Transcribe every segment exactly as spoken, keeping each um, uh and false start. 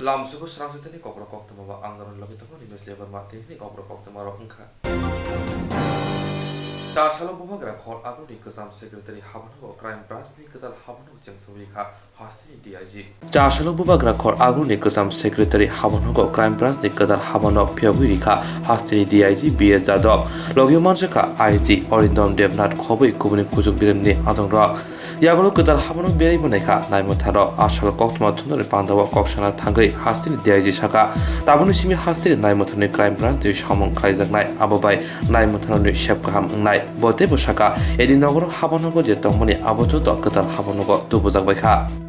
Lamsugo srangsetani kokrok koktwma ba ang norok logi tongo, Nimes Debbarma tini ni kokrok koktwma rok wngkha. Chasalo bubagra khor aguni kwcham secretary habanogo crime branch ni kwtal habanogo chengsawi kha hasteni D I G. Chasalo bubagra khor aguni kwcham secretary habanogo crime branch ni kwtal habano phiyogwi rikha hasteni D I G B S Jadhav. Logi manjakha I G Arindam Debnath khobwi kubuni kuchuk biremni adongrok. Yagulo kwtal habano berai bwnaikha naimwtharo asal koktwma thunani pandao kok sana thangwi hasteni D I G saka, tabukni simi hasteni naimwtharni crime branch twi samung khlaijaknai, abo bai naimwtharni sep kaham wngnai. Bo teibo saka, edi nogoro habanogo je tongmani abo joto kwtal habanogo tubujak baikha.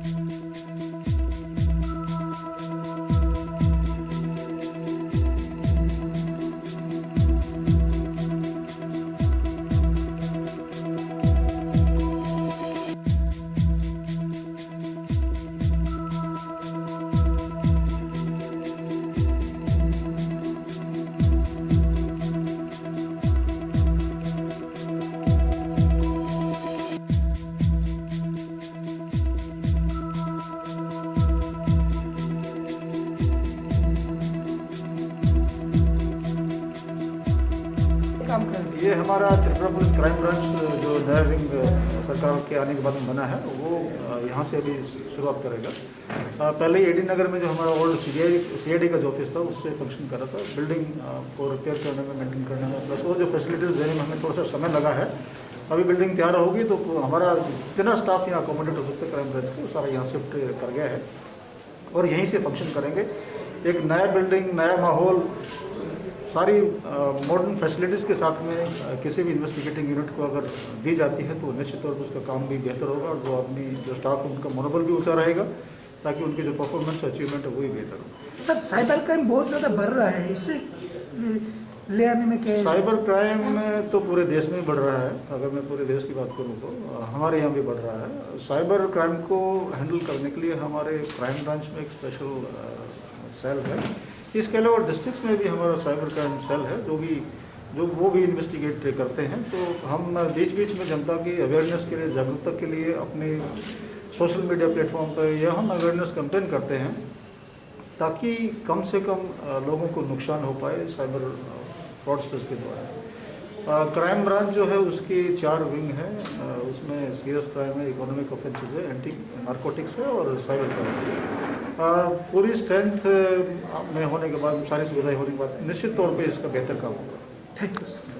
काम करेंगे। ये हमारा Tripura police crime branch, जो नया विंग, अ, सरकार के आने के बाद में बना है, वो, अ, यहाँ से अभी शुरुआत करेगा। अ, पहले ही एडी नगर में जो हमारा ओल्ड सीआईडी, सीआईडी का जो ऑफिस था, उससे फंक्शन कर रहा था। बिल्डिंग, अ, को रिपेयर करने में, मेंटेन करने में, प्लस वो जो फैसिलिटीज देने में हमें थोड़ा सा समय लगा है। अभी बिल्डिंग तैयार होगी तो हमारा जितना स्टाफ यहाँ अकोमोडेट हो सकता है क्राइम ब्रांच को, सारा यहाँ शिफ्ट कर गया है। और यहीं से फंक्शन करेंगे। एक नया बिल्डिंग, नया माहौल, सारी, अ, मॉडर्न फैसिलिटीज़ के साथ में, अ, किसी भी इन्वेस्टिगेटिंग यूनिट को अगर दी जाती है, तो निश्चित तौर पर उसका काम भी बेहतर होगा और जो आदमी, जो स्टाफ है, उनका मनोबल भी ऊंचा रहेगा, ताकि उनकी जो परफॉर्मेंस, अचीवमेंट है, वो ही बेहतर हो। सर, साइबर क्राइम बहुत ज़्यादा बढ़ रहा है, इससे, अ, ले आने में क्या? साइबर क्राइम में तो पूरे देश में बढ़ रहा है। अगर मैं पूरे देश की बात करूँ तो, अ, हमारे यहाँ भी बढ़ रहा है। साइबर क्राइम को हैंडल करने के लिए हमारे क्राइम ब्रांच में एक स्पेशल, अ, सेल है। इसके अलावा डिस्ट्रिक्ट्स में भी हमारा साइबर क्राइम सेल है, जो भी, जो वो भी इन्वेस्टिगेट करते हैं। तो हम बीच-बीच में जनता की अवेयरनेस के लिए, जागरूकता के लिए अपने सोशल मीडिया प्लेटफॉर्म पर यह हम अवेयरनेस कैंपेन करते हैं। ताकि कम से कम, अ, लोगों को नुकसान हो पाए साइबर, अ, फ्रॉडस्टर्स के द्वारा। अ, क्राइम ब्रांच जो है, उसकी चार विंग है। अ, उसमें सीरियस क्राइम है, इकोनॉमिक ऑफेंसेस है, एंटी नारकोटिक्स है और साइबर क्राइम है। अ, पूरी स्ट्रेंथ, अ, में होने के बाद, सारी सुविधाएं होने के बाद निश्चित तौर पे इसका बेहतर काम होगा। Thank you, sir.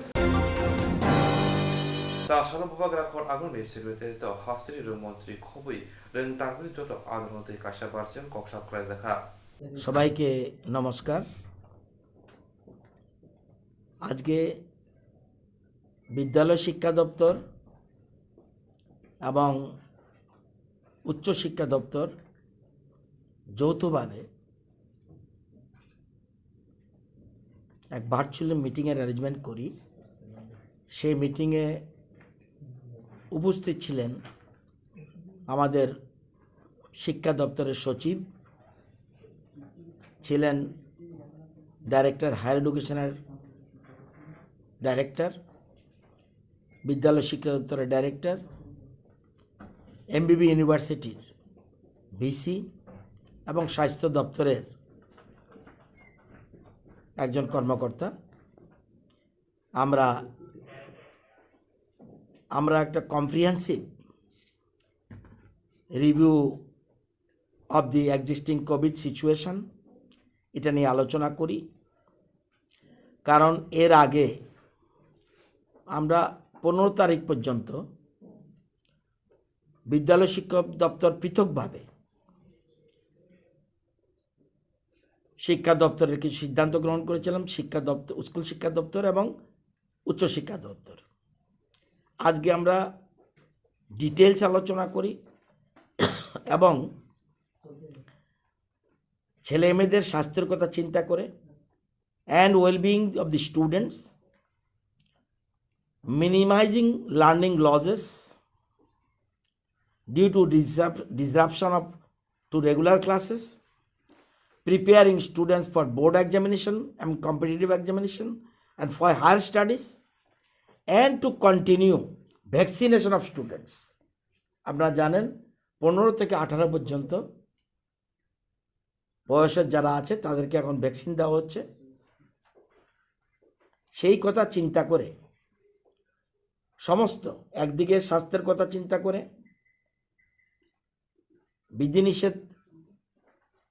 Chasalo bubagra khor aguni secretary to hasteni rwng montri khobwi rwng tangwi joto adongo tei kaisa barcheng kok sap khlaijakha. সবাইকে নমস্কার। আজকে বিদ্যালয় শিক্ষা দপ্তর এবং উচ্চ শিক্ষা দপ্তর যৌথভাবে এক ভার্চুয়াল মিটিংয়ের অ্যারেঞ্জমেন্ট করি। সেই মিটিংয়ে উপস্থিত ছিলেন আমাদের শিক্ষা দপ্তরের সচিব, ছিলেন ডাইরেক্টর হায়ার এডুকেশনের ডাইরেক্টর, বিদ্যালয় শিক্ষা দপ্তরের ডাইরেক্টর, এমবিবি ইউনিভার্সিটির ভিসি এবং স্বাস্থ্য দপ্তরের একজন কর্মকর্তা। আমরা, আমরা একটা comprehensive review of the existing Covid situation, এটা নিয়ে আলোচনা করি। কারণ এর আগে আমরা পনেরো তারিখ পর্যন্ত বিদ্যালয় শিক্ষা দপ্তর পৃথকভাবে শিক্ষা দপ্তরের কিছু সিদ্ধান্ত গ্রহণ করেছিলাম, শিক্ষা দপ্তর, স্কুল শিক্ষা দপ্তর এবং উচ্চ শিক্ষা দপ্তর। আজকে আমরা ডিটেলস আলোচনা করি এবং ছেলে মেয়েদের স্বাস্থ্যের কথা চিন্তা করে, and well-being of the students, minimizing learning losses due to disrupt-, disruption of to regular classes, preparing students for board examination and competitive examination and for higher studies, and to continue vaccination of students. আপনারা জানেন, পনেরো থেকে আঠারো পর্যন্ত বয়সের যারা আছে তাদেরকে এখন ভ্যাকসিন দেওয়া হচ্ছে। সেই কথা চিন্তা করে, সমস্ত, একদিকে স্বাস্থ্যের কথা চিন্তা করে, বিধিনিষেধ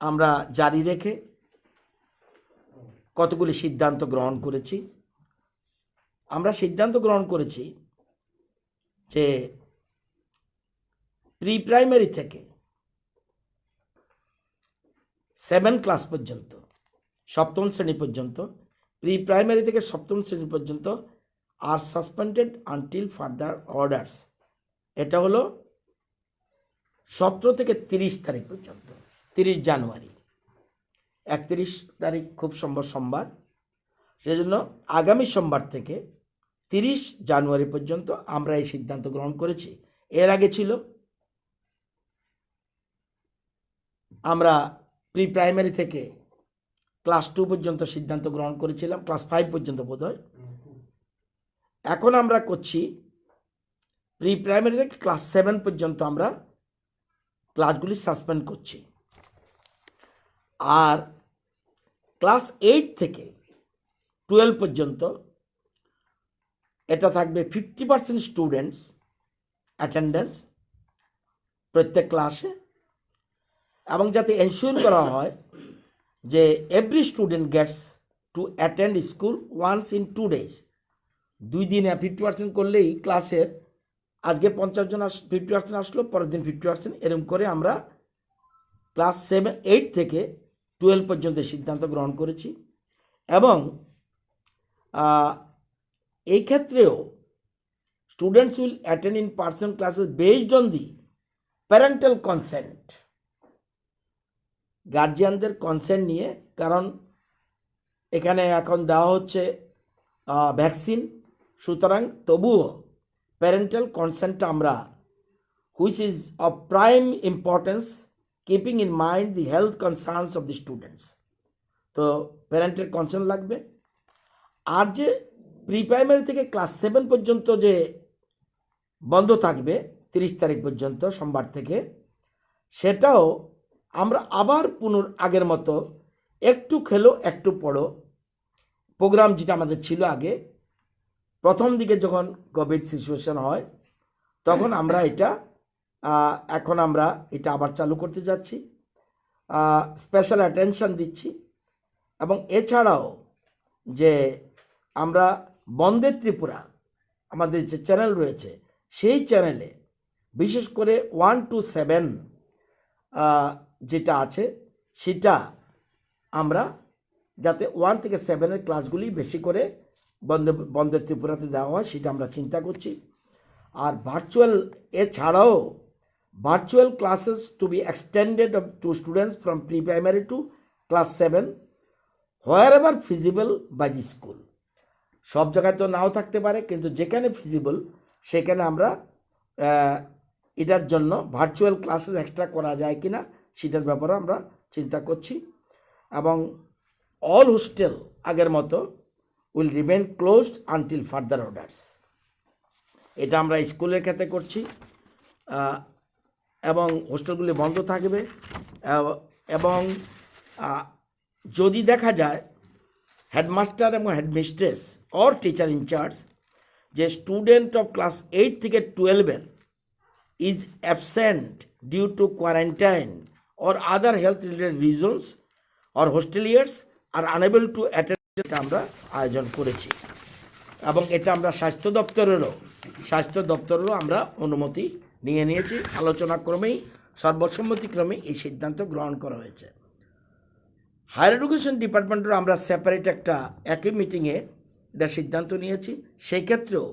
আমরা জারি রেখে কতগুলি সিদ্ধান্ত গ্রহণ করেছি। আমরা সিদ্ধান্ত গ্রহণ করেছি যে প্রি প্রাইমারি থেকে সেভেন ক্লাস পর্যন্ত, সপ্তম শ্রেণী পর্যন্ত, প্রি প্রাইমারি থেকে সপ্তম শ্রেণী পর্যন্ত are suspended until further orders। এটা হলো সতেরো থেকে তিরিশ তারিখ পর্যন্ত, তিরিশ জানুয়ারি। একত্রিশ তারিখ খুব সম্ভব সোমবার, সেজন্য আগামী সোমবার থেকে তিরিশ জানুয়ারি পর্যন্ত আমরা এই সিদ্ধান্ত গ্রহণ করেছি। এর আগে ছিল আমরা প্রি প্রাইমারি থেকে ক্লাস টু পর্যন্ত সিদ্ধান্ত গ্রহণ করেছিলাম, ক্লাস ফাইভ পর্যন্ত বোধহয়। এখন আমরা করছি প্রি প্রাইমারি থেকে ক্লাস সেভেন পর্যন্ত আমরা ক্লাসগুলি সাসপেন্ড করছি। আর ক্লাস এইট থেকে টুয়েলভ পর্যন্ত এটা থাকবে ফিফটি পার্সেন্ট স্টুডেন্টস অ্যাটেন্ডেন্স প্রত্যেক ক্লাসে, এবং যাতে এনশিওর করা হয় যে every student gets to attend school once in two days। দুই দিনে ফিফটি পার্সেন্ট করলেই ক্লাসের, আজকে পঞ্চাশ জন আস ফিফটি পার্সেন্ট আসলো, পরের দিন ফিফটি পার্সেন্ট, এরকম করে আমরা ক্লাস সেভেন এইট থেকে টুয়েলভ পর্যন্ত সিদ্ধান্ত গ্রহণ করেছি। এবং আহ, এই ক্ষেত্রেও students will attend in person classes based on the parental consent। গার্জিয়ানদের কনসেন্ট নিয়ে, কারণ এখানে এখন দেওয়া হচ্ছে ভ্যাকসিন, সুতরাং তবুও প্যারেন্টাল কনসেন্টটা আমরা, which is of prime importance, keeping in mind the health concerns of the students। তো প্যারেন্টের কনসেন্ট লাগবে। আর যে প্রি প্রাইমারি থেকে ক্লাস সেভেন পর্যন্ত যে বন্ধ থাকবে তিরিশ তারিখ পর্যন্ত, সোমবার থেকে, সেটাও আমরা আবার পুনর আগের মতো একটু খেলো একটু পড়ো প্রোগ্রাম, যেটা আমাদের ছিল আগে, প্রথম দিকে যখন কোভিড সিচুয়েশন হয়, তখন আমরা এটা আহ, এখন আমরা এটা আবার চালু করতে যাচ্ছি। স্পেশাল অ্যাটেনশন দিচ্ছি। এবং এছাড়াও যে আমরা বন্দে ত্রিপুরা, আমাদের যে চ্যানেল রয়েছে, সেই চ্যানেলে বিশেষ করে ওয়ান টু সেভেন যেটা আছে, সেটা আমরা যাতে ওয়ান থেকে সেভেনের ক্লাসগুলি বেশি করে বন্দে বন্দে ত্রিপুরাতে দেওয়া হয়, সেটা আমরা চিন্তা করছি। আর ভার্চুয়াল, এছাড়াও virtual classes to be extended to students from pre primary to class seven wherever feasible by the school। সব জায়গায় তো নাও থাকতে পারে, কিন্তু যেখানে ফিজিবল সেখানে আমরা আহ, এটার জন্য ভার্চুয়াল ক্লাসেস এক্সট্রা করা যায় কিনা, সেটার ব্যাপারে আমরা চিন্তা করছি। এবং অল হোস্টেল আগের মতো will remain closed until further orders। এটা আমরা স্কুলের ক্ষেত্রে করছি। আহ, এবং হোস্টেলগুলি বন্ধ থাকবে। আহ, এবং আহ, যদি দেখা যায় হেডমাস্টার এবং হেডমিস্ট্রেস অর টিচার ইনচার্জ যে স্টুডেন্ট অফ ক্লাস এইট থেকে টুয়েলভের is absent due to quarantine or other health related reasons or hosteliers are unable to attend, এটা আমরা আয়োজন করেছি। এবং এটা আমরা স্বাস্থ্য দপ্তরেরও স্বাস্থ্য দপ্তরেরও আমরা অনুমতি নিয়ে নিয়েছি। আলোচনা ক্রমেই, সর্বসম্মতিক্রমে এই সিদ্ধান্ত গ্রহণ করা হয়েছে। হায়ার এডুকেশন ডিপার্টমেন্টের আমরা সেপারেট একটা একই মিটিংয়ে এটা সিদ্ধান্ত নিয়েছি। সেই ক্ষেত্রেও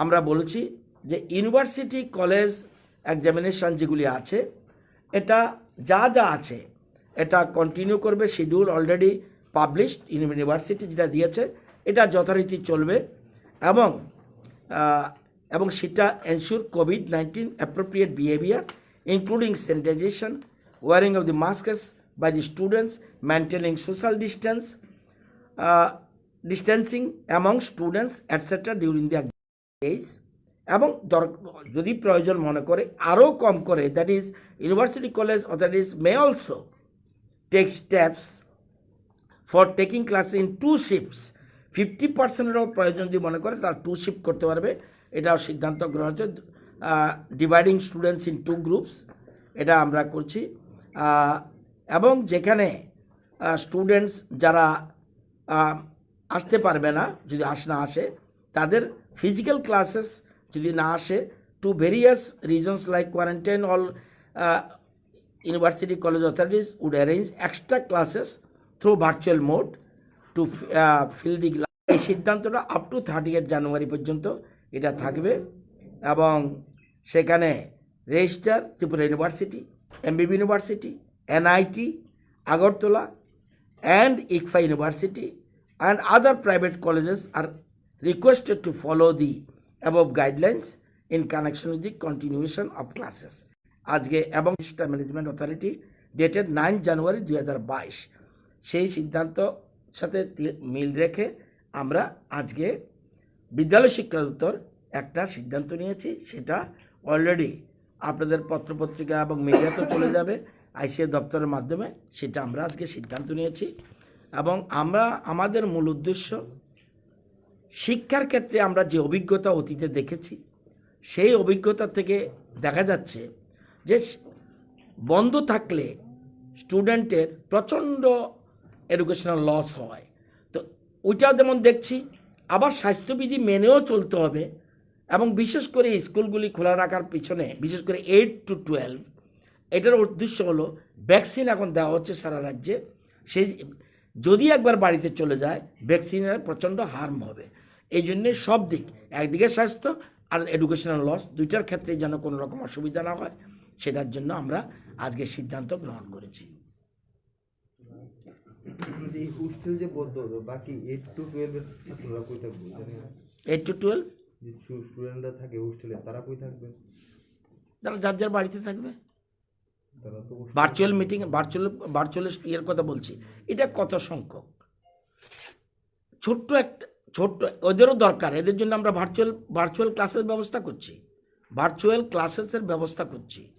আমরা বলেছি যে ইউনিভার্সিটি কলেজ এক্সামিনেশন যেগুলি আছে, এটা যা যা আছে, এটা কন্টিনিউ করবে। শিডিউল অলরেডি পাবলিশড, ইউনিভার্সিটি যেটা দিয়েছে, এটা যথারীতি চলবে। এবং আহ, এবং সেটা ensure COVID nineteen appropriate behavior, including sanitization, wearing of the masks by the students, maintaining social distance, uh, distancing among students, et cetera during the days। এবং দর- যদি প্রয়োজন মনে করে আরও কম করে, that is university college authorities may also take steps for taking class in two shifts. Fifty পার্সেন্টেরও প্রয়োজন যদি মনে করে, তারা টু শিফট করতে পারবে। এটাও সিদ্ধান্ত গ্রহণ হচ্ছে। Dividing students in two groups, এটা আমরা করছি। আহ, এবং যেখানে স্টুডেন্টস যারা আহ, আসতে পারবে না, যদি আস না আসে, তাদের ফিজিক্যাল ক্লাসেস যদি না আসে, to various reasons like quarantine, all university college authorities would arrange extra classes through virtual mode to fill the gap. এই সিদ্ধান্তটা up to thirty eight January পর্যন্ত এটা থাকবে এবং সেখানে register Tripura university, MBB university, NIT Agartala and ICFAI University and other private colleges are requested to follow the above guidelines in connection with the continuation of classes. আজকে এবং disaster management authority, dated nine January দুই হাজার বাইশ, সেই সিদ্ধান্ত সাথে তি- মিল রেখে আমরা আজকে বিদ্যালয় শিক্ষা দপ্তর একটা সিদ্ধান্ত নিয়েছি। সেটা অলরেডি আপনাদের পত্রপত্রিকা এবং মিডিয়াতে চলে যাবে, আইসিএ দপ্তরের মাধ্যমে। সেটা আমরা আজকে সিদ্ধান্ত নিয়েছি এবং আমরা আমাদের মূল উদ্দেশ্য, শিক্ষার ক্ষেত্রে আমরা যে অভিজ্ঞতা অতীতে দেখেছি, সেই অভিজ্ঞতা থেকে দেখা যাচ্ছে যে স- বন্ধ থাকলে স্টুডেন্টের প্রচণ্ড এডুকেশনাল লস হয়। তো ওইটা যেমন দেখছি, আবার স্বাস্থ্যবিধি মেনেও চলতে হবে। এবং বিশেষ করে স্কুলগুলি খোলা রাখার পিছনে, বিশেষ করে এইট টু টুয়েলভ, এটার উদ্দেশ্য হলো ভ্যাকসিন এখন দেওয়া হচ্ছে সারা রাজ্যে। সেই যদি একবার বাড়িতে চলে যায়, ভ্যাকসিনের প্রচণ্ড হার্ম হবে। এই জন্যে সব দিক, একদিকে স্বাস্থ্য আর এডুকেশনাল লস, দুইটার ক্ষেত্রে যেন কোনো রকম অসুবিধা না হয়, সেটার জন্য আমরা আজকে সিদ্ধান্ত গ্রহণ করেছি। এই হোস্টেল যে বন্ধ হলো, বাকি এইট টু টুয়েলভ এর ছাত্ররা কই থাকবে? এইট টু টুয়েলভ যে স্টুডেন্টরা থাকে হোস্টেলে, তারা কই থাকবে? তারা যার যার বাড়িতে থাকবে। তারা তো ভার্চুয়াল মিটিং, ভার্চুয়াল ভার্চুয়াল ইয়ের কথা বলছি। এটা কত সংখ্যক? ছোট্ট একটা, ছোট্ট, ওদেরও দরকার। এদের জন্য আমরা ভার্চুয়াল ভার্চুয়াল ক্লাসের ব্যবস্থা করছি, ভার্চুয়াল ক্লাসেসের ব্যবস্থা করছি।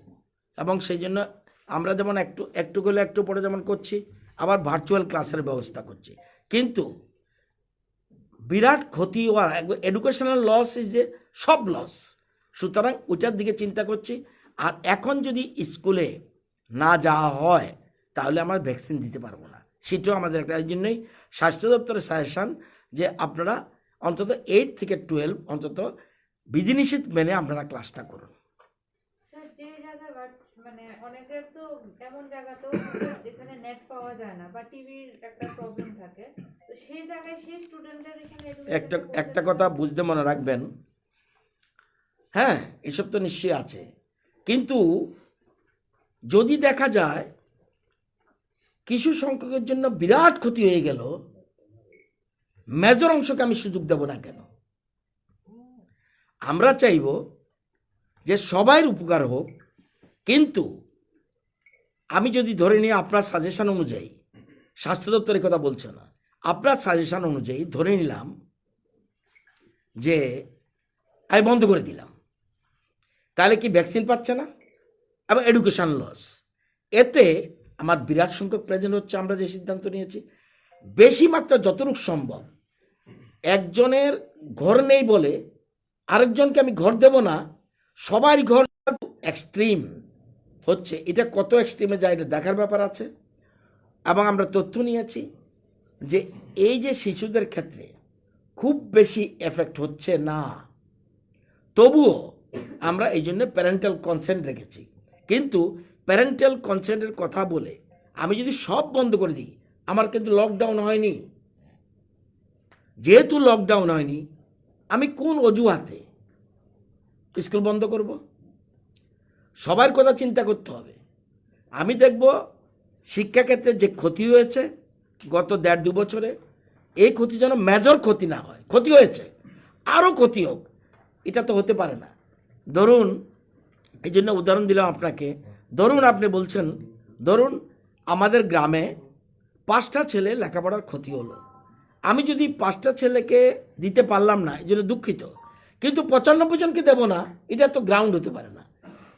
এবং সেই জন্য আমরা যেমন একটু একটু গেলে একটু পরে যেমন করছি, আবার ভার্চুয়াল ক্লাসের ব্যবস্থা করছি। কিন্তু বিরাট ক্ষতি হওয়ার, এডুকেশনাল লস ইজ এ সব লস। সুতরাং ওইটার দিকে চিন্তা করছি। আর এখন যদি স্কুলে না যাওয়া হয়, তাহলে আমরা ভ্যাকসিন দিতে পারবো না। সেটাও আমাদের একটা, এই জন্যই স্বাস্থ্য দপ্তরের সাজেশন যে আপনারা অন্তত এইট থেকে টুয়েলভ অন্তত বিধিনিষেধ মেনে আপনারা ক্লাসটা করুন। স্যার, যে জায়গায় বাট- মানে অনেকের তো এমন জায়গা তো যেখানে নেট পাওয়া যায় না বা টিভির একটা প্রবলেম থাকে, তো সেই জায়গায় সেই স্টুডেন্টদের এখানে education একটা করতে একটা পারে? কথা বুঝতে মনে রাখবেন। হ্যাঁ, এসব তো নিশ্চয়ই আছে, কিন্তু যদি দেখা যায় কিছু সংখ্যকের জন্য বিরাট ক্ষতি হয়ে গেল, মেজর অংশকে আমি সুযোগ দেব না কেন? আমরা চাইব যে সবাই উপকার হোক, কিন্তু আমি যদি ধরে নিই আপনার সাজেশন অনুযায়ী, স্বাস্থ্য দপ্তর এই কথা বলছে না, আপনার সাজেশন অনুযায়ী ধরে নিলাম যে আমি বন্ধ করে দিলাম, তাহলে কি ভ্যাকসিন পাচ্ছে না এবং এডুকেশন লস? এতে আমার বিরাট সংখ্যক প্রেজেন্ট হচ্ছে। আমরা যে সিদ্ধান্ত নিয়েছি, বেশি মাত্রা যতটুকু সম্ভব, একজনের ঘর নেই বলে আরেকজনকে আমি ঘর দেব না, সবার ঘর। এক্সট্রিম হচ্ছে, এটা কত এক্সট্রিমে যায় এটা দেখার ব্যাপার আছে। এবং আমরা তথ্য নিয়েছি যে এই যে শিশুদের ক্ষেত্রে খুব বেশি এফেক্ট হচ্ছে না, তবুও আমরা এই জন্য প্যারেন্টাল কনসেন্ট রেখেছি। কিন্তু প্যারেন্টাল কনসেন্টের কথা বলে আমি যদি সব বন্ধ করে দিই, আমার কিন্তু লকডাউন হয়নি। যেহেতু লকডাউন হয়নি, আমি কোন অজুহাতে স্কুল বন্ধ করব? সবার কথা চিন্তা করতে হবে। আমি দেখব শিক্ষাক্ষেত্রে যে ক্ষতি হয়েছে গত দেড় দু বছরে, এই ক্ষতি যেন মেজর ক্ষতি না হয়। ক্ষতি হয়েছে, আরও ক্ষতি হোক, এটা তো হতে পারে না। ধরুন, এই জন্য উদাহরণ দিলাম আপনাকে। ধরুন, আপনি বলছেন, ধরুন, আমাদের গ্রামে পাঁচটা ছেলে লেখাপড়ার ক্ষতি হলো, আমি যদি পাঁচটা ছেলেকে দিতে পারলাম না, এই জন্য দুঃখিত, কিন্তু পঁচানব্বই জনকে দেবো না, এটা তো গ্রাউন্ড হতে পারে না।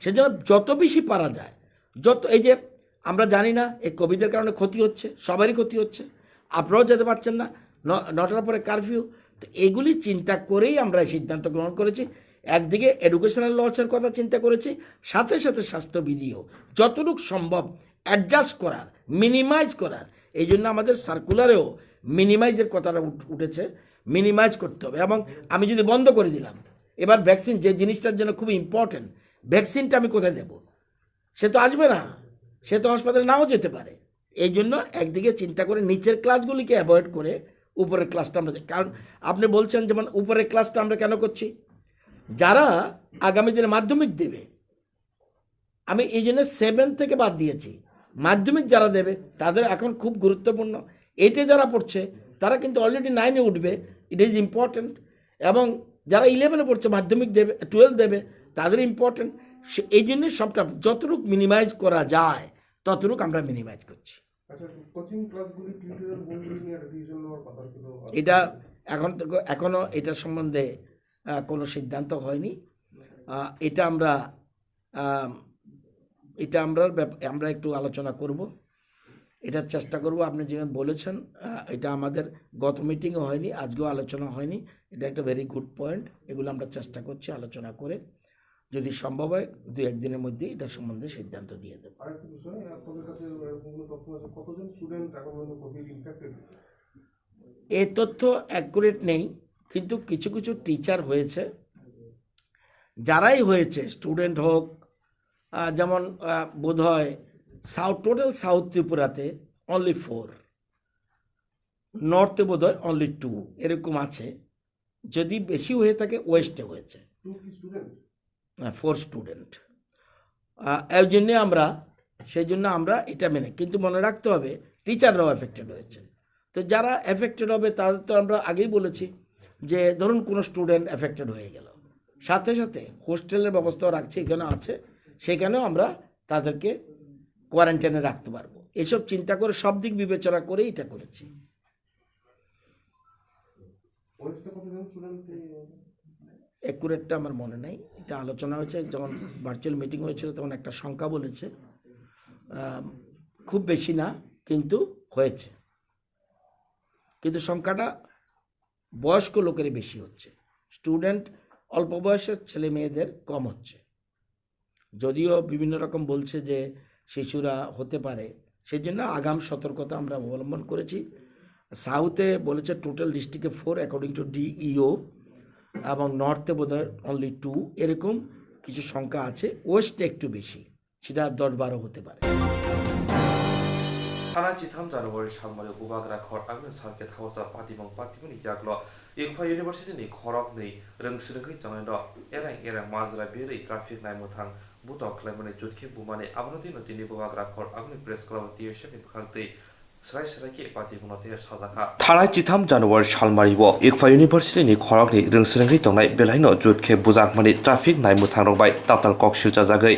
সেজন্য যত বেশি পারা যায়, যত, এই যে আমরা জানি না এই কোভিডের কারণে ক্ষতি হচ্ছে, সবারই ক্ষতি হচ্ছে, আপনারাও যেতে পারছেন না। ন- নটার পরে কারফিউ। তো এগুলি চিন্তা করেই আমরা এই সিদ্ধান্ত গ্রহণ করেছি। একদিকে এডুকেশনাল লসের কথা চিন্তা করেছি, সাথে সাথে স্বাস্থ্যবিধিও যতটুকু সম্ভব অ্যাডজাস্ট করার, মিনিমাইজ করার। এই জন্য আমাদের সার্কুলারেও মিনিমাইজের কথাটা উঠ- উঠেছে। মিনিমাইজ করতে হবে। এবং আমি যদি বন্ধ করে দিলাম, এবার ভ্যাকসিন যে জিনিসটার জন্য খুব ইম্পর্টেন্ট, ভ্যাকসিনটা আমি কোথায় দেব? সে তো আসবে না, সে তো হাসপাতালে নাও যেতে পারে। এই জন্য একদিকে চিন্তা করে নিচের ক্লাসগুলিকে অ্যাভয়েড করে উপরের ক্লাসটা আমরা, কারণ আপনি বলছেন যেমন উপরের ক্লাসটা আমরা কেন করছি, যারা আগামী দিনে মাধ্যমিক দেবে, আমি এই জন্য সেভেন থেকে বাদ দিয়েছি। মাধ্যমিক যারা দেবে তাদের এখন খুব গুরুত্বপূর্ণ। এইটে যারা পড়ছে তারা কিন্তু অলরেডি নাইনে উঠবে, ইট ইজ ইম্পর্টেন্ট। এবং যারা ইলেভেনে পড়ছে, মাধ্যমিক দেবে, টুয়েলভ দেবে, তাদের ইম্পর্টেন্ট। এই জন্যই সবটা যতটুকু মিনিমাইজ করা যায় ততটুকু আমরা মিনিমাইজ করছি। আচ্ছা, কোচিং ক্লাসগুলি, টিউটোরিয়াল বইগুলি নিয়ে একটা ডিসিশন নেওয়ার কথা ছিল। এটা এখন তো, এখনো এটা সম্বন্ধে আহ, কোনো সিদ্ধান্ত হয়নি। আহ, এটা আমরা আহ, এটা আমরা ব্যাপ- আমরা একটু আলোচনা করব। এটা চেষ্টা করব। আপনি যেমন বলেছেন, আহ, এটা আমাদের গত মিটিংও হয়নি, আজকেও আলোচনা হয়নি। এটা একটা ভেরি গুড পয়েন্ট। এগুলো আমরা চেষ্টা করছি আলোচনা করে, যদি সম্ভব হয় দু এক দিনের মধ্যে এটা সম্বন্ধে সিদ্ধান্ত দিয়ে দেব। আরেকটা বিষয়, আপনাদের কাছে এরকম কোনো তথ্য আছে, কতজন স্টুডেন্ট এখন পর্যন্ত কোভিড ইনফেক্টেড? এ তথ্য অ্যাকুরেট নেই, কিন্তু কিছু কিছু টিচার হয়েছে, যারাই হয়েছে, স্টুডেন্ট হোক, আহ, যেমন আহ, বোধহয় সাউথ, টোটাল সাউথ ত্রিপুরাতে অনলি ফোর, নর্থে বোধহয় অনলি টু, এরকম আছে। যদি বেশি হয়ে থাকে, ওয়েস্টে হয়েছে। টু কি স্টুডেন্ট? Four student. এই জন্যে আমরা, সেই জন্য আমরা এটা মেনে, কিন্তু মনে রাখতে হবে টিচাররাও এফেক্টেড হয়েছে। তো যারা এফেক্টেড হবে তাদের তো আমরা আগেই বলেছি যে ধরুন কোনো স্টুডেন্ট এফেক্টেড হয়ে গেল, সাথে সাথে হোস্টেলের ব্যবস্থাও রাখছি, এখানে আছে, সেখানেও আমরা তাদেরকে কোয়ারেন্টাইনে রাখতে পারবো। এসব চিন্তা করে, সব দিক বিবেচনা করে এটা করেছি। অ্যাকুরেটটা আমার মনে নেই, এটা আলোচনা হয়েছে, যখন ভার্চুয়াল মিটিং হয়েছিল তখন একটা সংখ্যা বলেছে। আহ, খুব বেশি না, কিন্তু হয়েছে। কিন্তু সংখ্যাটা বয়স্ক লোকেরই বেশি হচ্ছে, স্টুডেন্ট, অল্প বয়সের ছেলে মেয়েদের কম হচ্ছে। যদিও বিভিন্ন রকম বলছে যে শিশুরা হতে পারে, সেই জন্য আগাম সতর্কতা আমরা অবলম্বন করেছি। সাউথে বলেছে টোটাল ডিস্ট্রিক্টে ফোর, অ্যাকর্ডিং টু ডিইও, এবং নর্থে বোধহয় অনলি টু, এরকম কিছু সংখ্যা আছে। ওয়েস্টে একটু বেশি, সেটা দশ বারো হতে পারে। Thana chitham January salmari bubagra khor agni sarke thausa patimung patimuni yaklo Ikpha University ni khoroknwi rwngsrwngwi tongnairok erang erang majra berwi traffic naimwthang butok khlaimani jut khe bumani, abono twi no tini bubagra khor agni press club T S F ni bwkhak twi Srai srai khe pati bono tei sajakha. Thanai chitham January salmari o Ikpha University ni khoroknwi rwngsrwngwi tongnai belai no jut khe bujakmani traffic naimwthang rok bai tatal kok silchajagwi.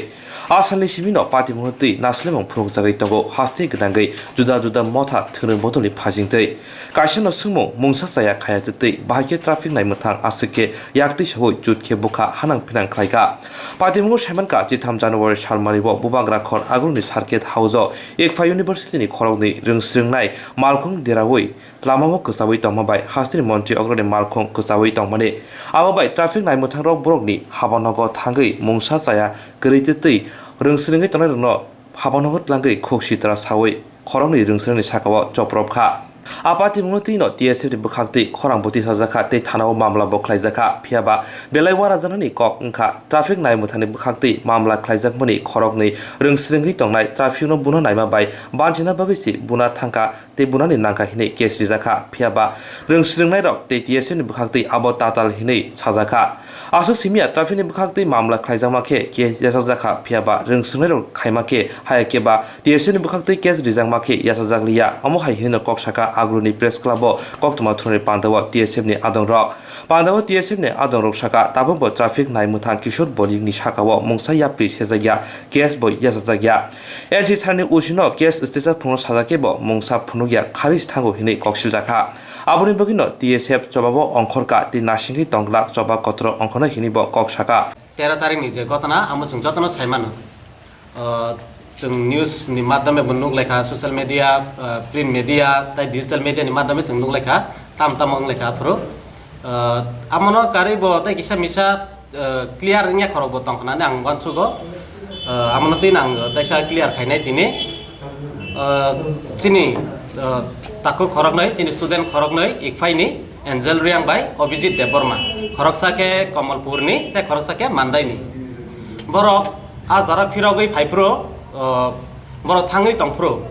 A salni simi no pati bono twi naslemung phunukjagwi tongo, haste gwnangwi juda juda motha thwngrwng bodolni phajing twi. Kaisa no swngmung mungsa chaya khaya twi twi bahai khe traffic naimwthang aswk khe yaktwi sawi jut khe bwkha hanang phinang khlaikha. Pati bono saimankha chitham January salmari o bubagra khor agulni circuit house o Ikpha University ni khoroknwi rwngsrwngnai malkhung deraui lamao kwchaui tongma bai hasteni montri ogroni malkhung kwchaui tongmani. Abo bai traffic naimwthangrok borokni habanogo thangwi mungsa chaya kwrwi twi twi rwngsrwngwi tongnairokno habanogo tlangwi khuk sitra saui khoroknwi rwngsrwngni sakao chopropkha. A patimungno twino T S F ni bwkhaktwi khorang bo tisajakha tei thanao mamla bo khlaijakha, phiyaba belai uanajaknani kok wngkha. Traffic naimwthangni bwkhaktwi mamla khlaijakmani khoroknwi rwngsrwngwi tongnai trafficno buna naima bai banchina bagwi se buna thangkha tei bunani nangkha hinwi case rijakha, phiyaba rwngsrwngnairok tei T S F ni bwkhaktwi abo tatal hinwi sajakha. Aswk simiya trafficni bwkhaktwi mamla khlaijakma khe case yachajakha, phiyaba rwngsrwngnairok khaima khe haya khe ba T S F ni bwkhaktwi case rijakma khe yachajak liya. Omo hai hinwi no kok saka Aguluni press club o koktwma thwngni pandao T S F ni adongrok. Pandao T S F ni adongrok saka, tabukbo traffic naimwthang Kishore Bolik ni sakao mungsa yapri sejakya, case bo yachajakya. N C thani O C no case stage phunukno sajakhe bo mungsa phunukya, kharwi se thango hinwi kok siljakha. Aboni bagwino T S F chobabo ongkhorkha tei nasingwi tongglak choba kotoro ongkhornai hinwi bo kok saka. Tero tarikni je ghotona, amo chwng jotono sai mano. O, Chwng news ni madhyame bo nuk laikha, social media, uh, print media, tai digital media ni madhyame chwng nuk laikha, tam tam wng laikha aphuru. Uh, amono karwi bo tai kisa misa, uh, clear wngya khorok bo tong khnani ang uansugo. Uh, amono twi nang taisa clear khainai tini. Uh, chini, uh, takhuk khoroknwi, chini student khoroknwi, Ikphaini, Angel Reang bai Abhijit Debbarma. Khoroksa khe Kamalpurni, tei khoroksa khe Mandaini. Borok a jora phirogwi phaiphuru, uh, borok thangwi tongphuru.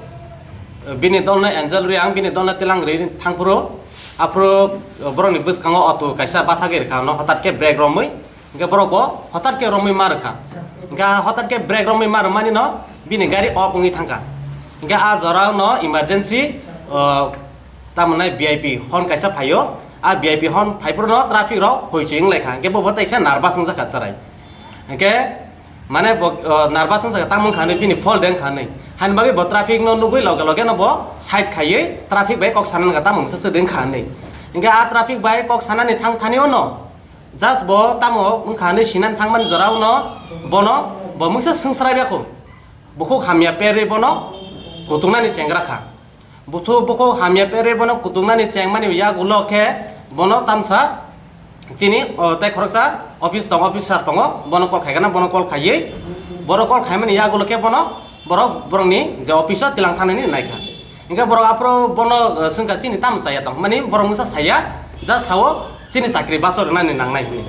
Bini dolno Angel Reang, bini dolno Tilang Reang thangphuru. Aphuru, uh, borokni bwskango auto kaisa bathagwi rwkha, no hotat khe brake romwi. Hingke borok bo hotat khe romwi ma rwkha. Hingke hotat khe brake romwi ma rwmani no bini gari ok wngwi thangkha. Hingke a jora no emergency, o, tamo nai V I P hon kaisa phaio. A V I P hon phaiphuru no traffic rok hoichoi wng laikha. Hingke bo bo teisa nervous wngjakha chwrai. Hingke mane bo, o, nervous wngjakha tamo wngkha hinwi bini fault de wngkha hinwi. Hani bagwi bo traffic no nugwi loge loge no bo side khaiwi traffic bai kok sana wngkha tamo wngsa se de wngkha hinwi. Hingke a traffic bai kok sanani thang thani o no Just bo tamo wngkha hinwi sinani thangmani jorao no bono bo mungsa swngsrai ya kho. Bukhuk hamya perwi bono kutungnani chengra kha. Buthu bukhuk hamya perwi bono kutungnani chengmani yagulo khe bono tamsa chini, o, tei khoroksa office tongo, officer tongo, bono call khaikha na, bono call khaiwi, bono call khaimani yagulo khe bono borok borokni je office o tilang thangnani naikha. Hingke borok aphuru bono, eh, swngkha chini tamo chaya tong? Mani borok mungsa saya, ja sao chini chakri baso rwnani nangnai hinwi.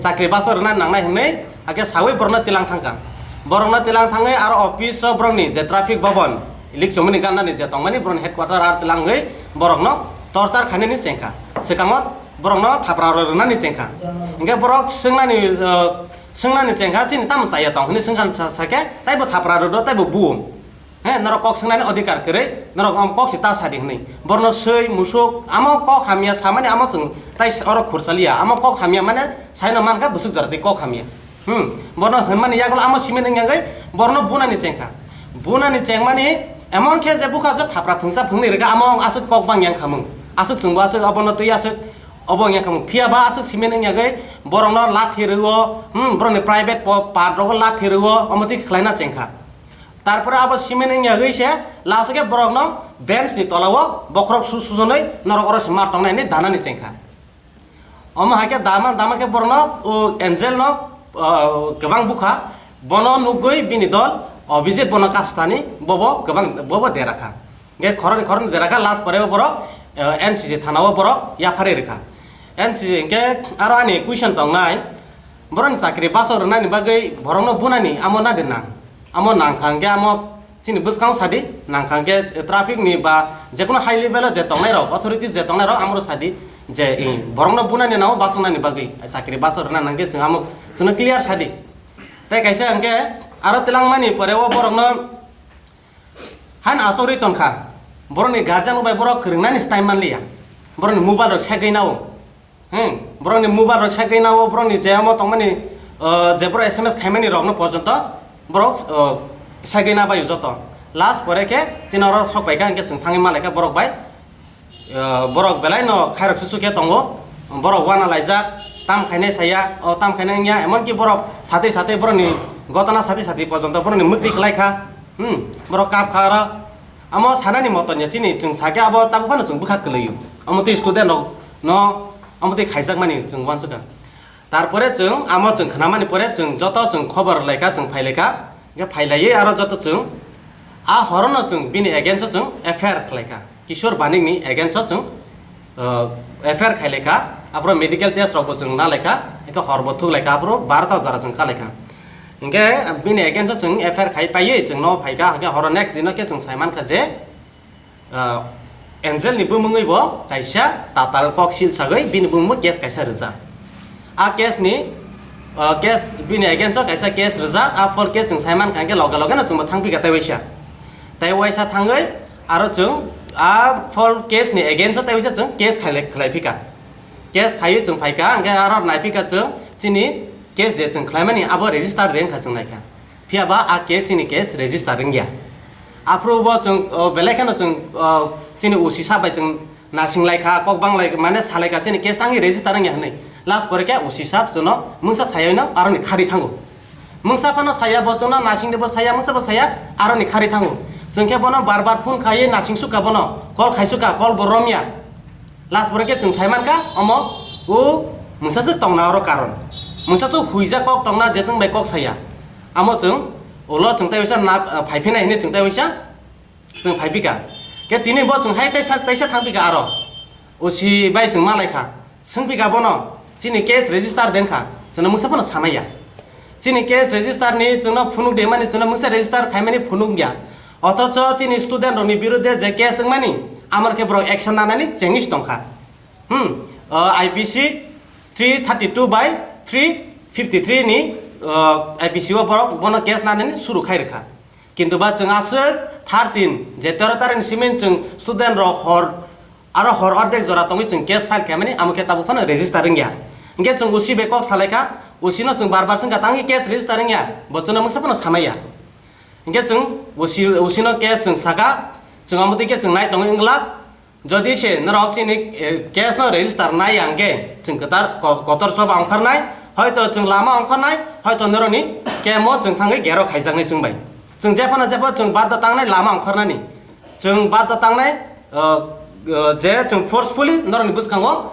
Chakri baso rwnani nangnai hinwi, hake sawi borokno tilang thangkha. Borokno tilang thangwi aro office o borokni je traffic bhavan, ilik chomoni gannani je tongmani borokni headquarter ar tilangwi borokno torchar khainani chengkha. Swkango borokno thapra rwnani chengkha. Hingke borok swngnani, eh, swngnani chengkha chini tamo chaya tong hinwi swngkha sa-, sakhe, taibo thapra rwdo, taibo buo. He, norok kok swngnani odhikar kwrwi, norok om kok se ta sadi hwnwi. Borno swi, musuk, amo kok hamya samani amo chwng tai s-, oro khurchaliya. Amo kok hamya mane saino mankha bwswk jora tei kok hamya. Hmm, borno hwnmani yagulo amo simin wngya wngwi borno bunani chengkha. Bunani chengmani emon khe je bukha je thapra phungsa phungni rwkha amo aswk kok bang yang khamung. Aswk chwngbo aswk obono twi aswk obo wngya khamung. Phiya ba aswk simin wngya wngwi borokno lathi rwo, hmm, borokni private po-, part rogo lathi rwo, omo twi khlaina chengkha. Tarpore abo simin wngya wngwi se last o khe borokno bench ni tola o bokhorok su sujonwi norok oro se ma tongnai hinwi danani chengkha. Omo hai khe dama dama khe borokno o Angel no, o, kwbang bukha, bono nugwi bini dol Abhijit bono kasu thani bobo kwbang bobo dera kha. Hingke khoroknwi khoroknwi dera kha last pore o borok, o, N C C thana o borok yapharwi rwkha. N C C hingke aro ani question tongnai, borokni chakri baso rwnani bagwi borokno bunani amo nadi nang? Amo nangkha hingke amo chini bwskango sadi, nangkha hingke traffic ni ba jekono high level o je tongnai rok, authorities je tongnai rok amoro sadi je, i, borokno bunani nang o basongnani bagwi chakri baso rwna nangkhe chwng amo chwngno clear sadi. Tei kaisa hingke aro tilangmani pore o borokno han achorwi tongkha, borokni guardian bai borok kwrwngnani style manliya, borokni mobile rok segwi nao. Hmm, borokni mobile rok segwi nao, borokni je omo tongmani, uh, je borok S M S khaimani rokno porjonto borok, uh, segwi na bai joto. Last pore khe chini oro sok pai kha, hingke chwng thangwi ma lai kha borok bai, uh, borok belai no khairok susu khe tongo, borok wana laijak, tam khainai saya, o tam khainai wngya, emon ki borok satwi satwi borokni gotana satwi satwi porjonto borokni mwktwi kwlai kha, hmm, borok kap kha oro. Amo sanani moton ya chini chwng sakhe abo tabuk phano chwng bwkha kwlwi o. Omo twi student rok no omo twi khaijakmani chwng uansukha. Tarpore chwng amo chwng khnamani pore chwng joto chwng khobor laikha, chwng phailaikha. Hingke phailaiwi aro joto chwng a horono chwng bini against o chwng F I R khlaikha. Kishore Banikni against o chwng, uh, F I R khailaikha, aphuru medical test rokbo chwng nalaikha, hingke horbo thuklaikha, aphuru barota jora chwng kalaikha. Hingke bini against o chwng F I R khai paiwi chwng no phaikha, hingke horo next dino khe chwng saimankha je, uh, Angel ni bumungwi bo kaisa tatal kok sil sagwi bini bumungbo case kaisa rwjak. A case ni, uh, case bini against o kaisa case rwjak, a full case chwng saimankha, hingke loge loge no chwngbo thangphikha tei waisa. Tei waisa thangwi aro chwng a full case ni against o tei waisa chwng case khailai, khlaiphikha. Case khaiwi chwng phaikha, hingke aro naiphikha chwng chini case je chwng khlaimani abo register de wngkha chwng naikha. Phiya ba a case chini case register wngya. Aphuru bo chwng, o, belai kheno chwng, o, chini O C sir bai chwng nasing laikha, kok bang lai, mane salaikha chini case tangwi register wngya hinwi. Last pore khe O C sir chwngno mungsa saywi no aroni khari thango. Mungsa phano saya, bo chwngno nasing de bo saya, mungsa bo saya, aroni khari thango. Chwng khe bono bar bar phone khaiwi nasing sukha bono, call khai sukha, call bo romya. Last borok khe chwng sai mankha, omo o mungsa swk tongna oro karon. Mungsa swk huijak kok tongna je chwng bai kok saya. Amo chwng ulo chwng tai waisa na, phai phinai hinwi chwng tai waisa chwng phai phika. Khe tini bo chwng hai taisa, taisa thang phika aro. O C bai chwng malai kha. Swng phika bono, chini case register den kha. Chwngno mungsa phano samaya. Chini case register ni chwngno phunuk de mani chwngno mungsa register khai mani phunuk ya. Othocho chini student rokni birudhe je case wngmani, amor khe borok action nanani chengis tongkha. Hmm, uh, I P C three thirty-two by three fifty-three ni, uh, I P C o borok bono case nanani suru khai rwkha. Kintu ba chwng aswk thirteen je tero tarikni simi chwng student rok hor aro hor ordek jora tongwi chwng case file khaimani, amo khe tabuk phano register wngya. Hinkhe chwng O C bai kok salaikha, O C no chwng bar bar swngkha, tangwi case register wngya, bo chwngno mungsa phano samaya. Hinkhe chwng O C, O C no case chwng saka, chwng amo twi khe chwng nai tongwi wngla. Jodi se norok chini, eh, case no register nai ya hwnkhe chwng kwtar ko-, kotor choba ongkharnai, hoito chwng lama ongkharnai, hoito norokni camp o chwng thangwi gero khaijaknai chwng bai. Chwng jephano jepho chwng badda tangnai lama ongkharnani. Chwng badda tangnai, uh, uh, je chwng forcefully norokni bwskango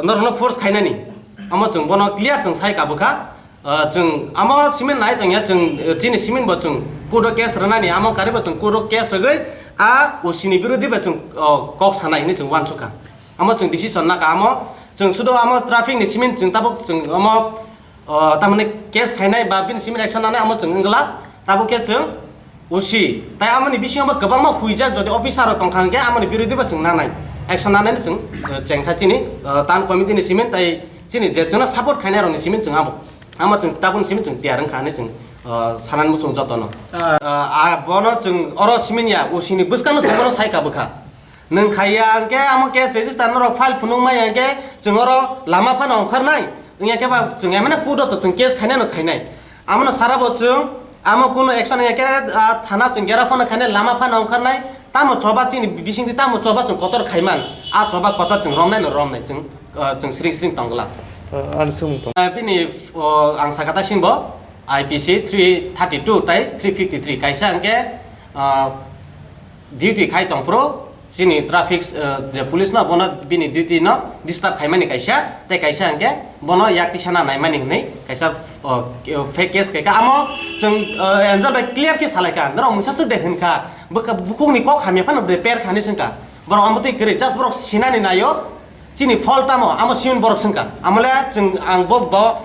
norokno force khainani. Amo chwng bono clear chwng sai kabukha. Uh, chwng amo simin nai tongya chwng, uh, chini simin bo chwng court o case rwnani, amo karibo chwng court o case rwgwi a O C ni birudhi bai chwng, uh, kok sanai hinwi chwng uansukha. Amo chwng decision naka amo chwng sudo amo traffic ni simin chwng tabuk chwng amo, uh, tamani case khainai ba bini simin action nanai amo chwng wngla. Tabuk khe chwng O C, tai amoni bisingo bo kwbangma huijak, jodi officer rok tongkha hwnkhe amoni birudhi bo chwng nanai, action nanai chwng, uh, chengkha chini, uh, town committee ni simin tai chini je chwngno support khainai rokni simin chwng abo, amo chwng tabukni simin chwng tiyar wngkha hinwi chwng, uh, sanani muchung jotono. Uh, ah, bono chwng oro simin ya, O C ni bwskangno chwng bono sai kabukha. Nwng khaiya hwnkhe amo case register norok file phunuk maya hwnkhe chwng oro lama phano ongkharnai. Wngya khe ba chwng emana court o to chwng case khainai no khainai. Amono sara bo chwng amo kuno action ya khe, ah, thana chwng gera phano khainai lama phano ongkharnai. Tamo choba chini bisingtwi tamo choba chwng kotor khaiman. A choba kotor chwng romnai no romnai chwng, ah, chwng sring sring tongla. Ah, ani swngmung tong. Ah, bini, oh, ang sakha ta sinbo I P C three thirty-two tai three fifty-three kaisa hwnkhe, ah, duty khai tongphuru chini traffic, eh, je police no bono bini duty no disturb khaimani kaisa, tei kaisa hwnkhe bono yak tisana naimani hwnwi kaisa, oh, fake case khaikha. Amo chwng, eh, Angel bai clear khe salaikha, norok mungsa swk de hwnkha, bwkha-, bukhukni kok hamya phano de per khani swngkha. Borok amotwi kwrwi, just borok sinani naio, chini fault tamo, amo simin borok swngkha. Amole chwng ang bo, bo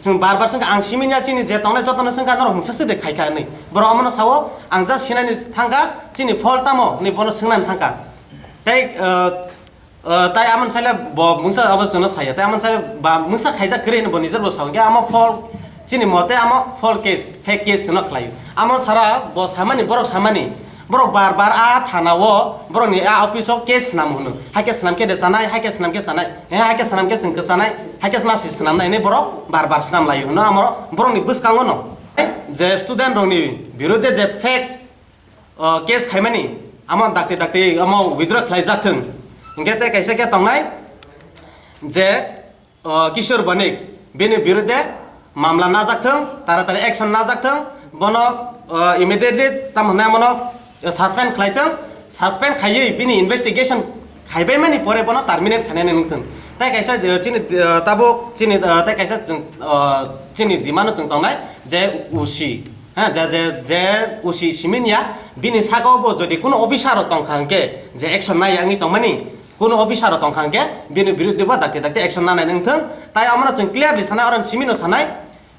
Chwng bar bar swngkha, ang simin ya chini je tongnai jotono swngkha, norok mungsa swk de khaikha hinwi. Borok omono sao, ang just sinani thangkha, chini fault tamo hinwi bono swngnani thangkha. Tei, uh, uh, tai amoni saile bo mungsa abo chwngno saya, tei amoni saile ba mungsa khaijak kwrwi hinwi bo nijer bo sao. Hwnkhe amo fault, chini mote amo fault case, fake case chwngno khlaio. Amo sara bo samani, borok samani, Borok bar bar a thana o, borokni a office o case swnam hwno. Hai khe swnam khe de chanai, hai khe swnam khe chanai, he hai khe swnam khe chwng kwchanai, hai khe masi swnamnai hinwi borok bar bar swnam lai hwno. Amoro borokni bwskango no je student rokni birudhe je fake, o, case khaimani, amo dakti dakti amo withdraw khlai jak thwng. Hinkhe tei kaisa khe tongnai je, o, Kishore Banik, bini birudhe mamla najak thwng, taratari action najak thwng, bono, o, immediately tamo hwnwi amono, o, suspend khlai thwng, suspend khaiwi bini investigation khaibaimani pore bono terminate khainani wng thwng. Tai kaisa, o, chini, o, tabuk chini, o, tai kaisa chwng, o, chini demand-o chwng tongnai je O C, ha, je, je, je O C simin ya, bini saka-o bo jodi kuno officer rok tongkha hwnkhe je action nai ya wngwi tongmani, Kuno officer rok tongkha hwnkhe bini biruddhe bo dakti dakti action nanai wngthwng. Tai amono chwng clearly sanai, oro simi no sanai,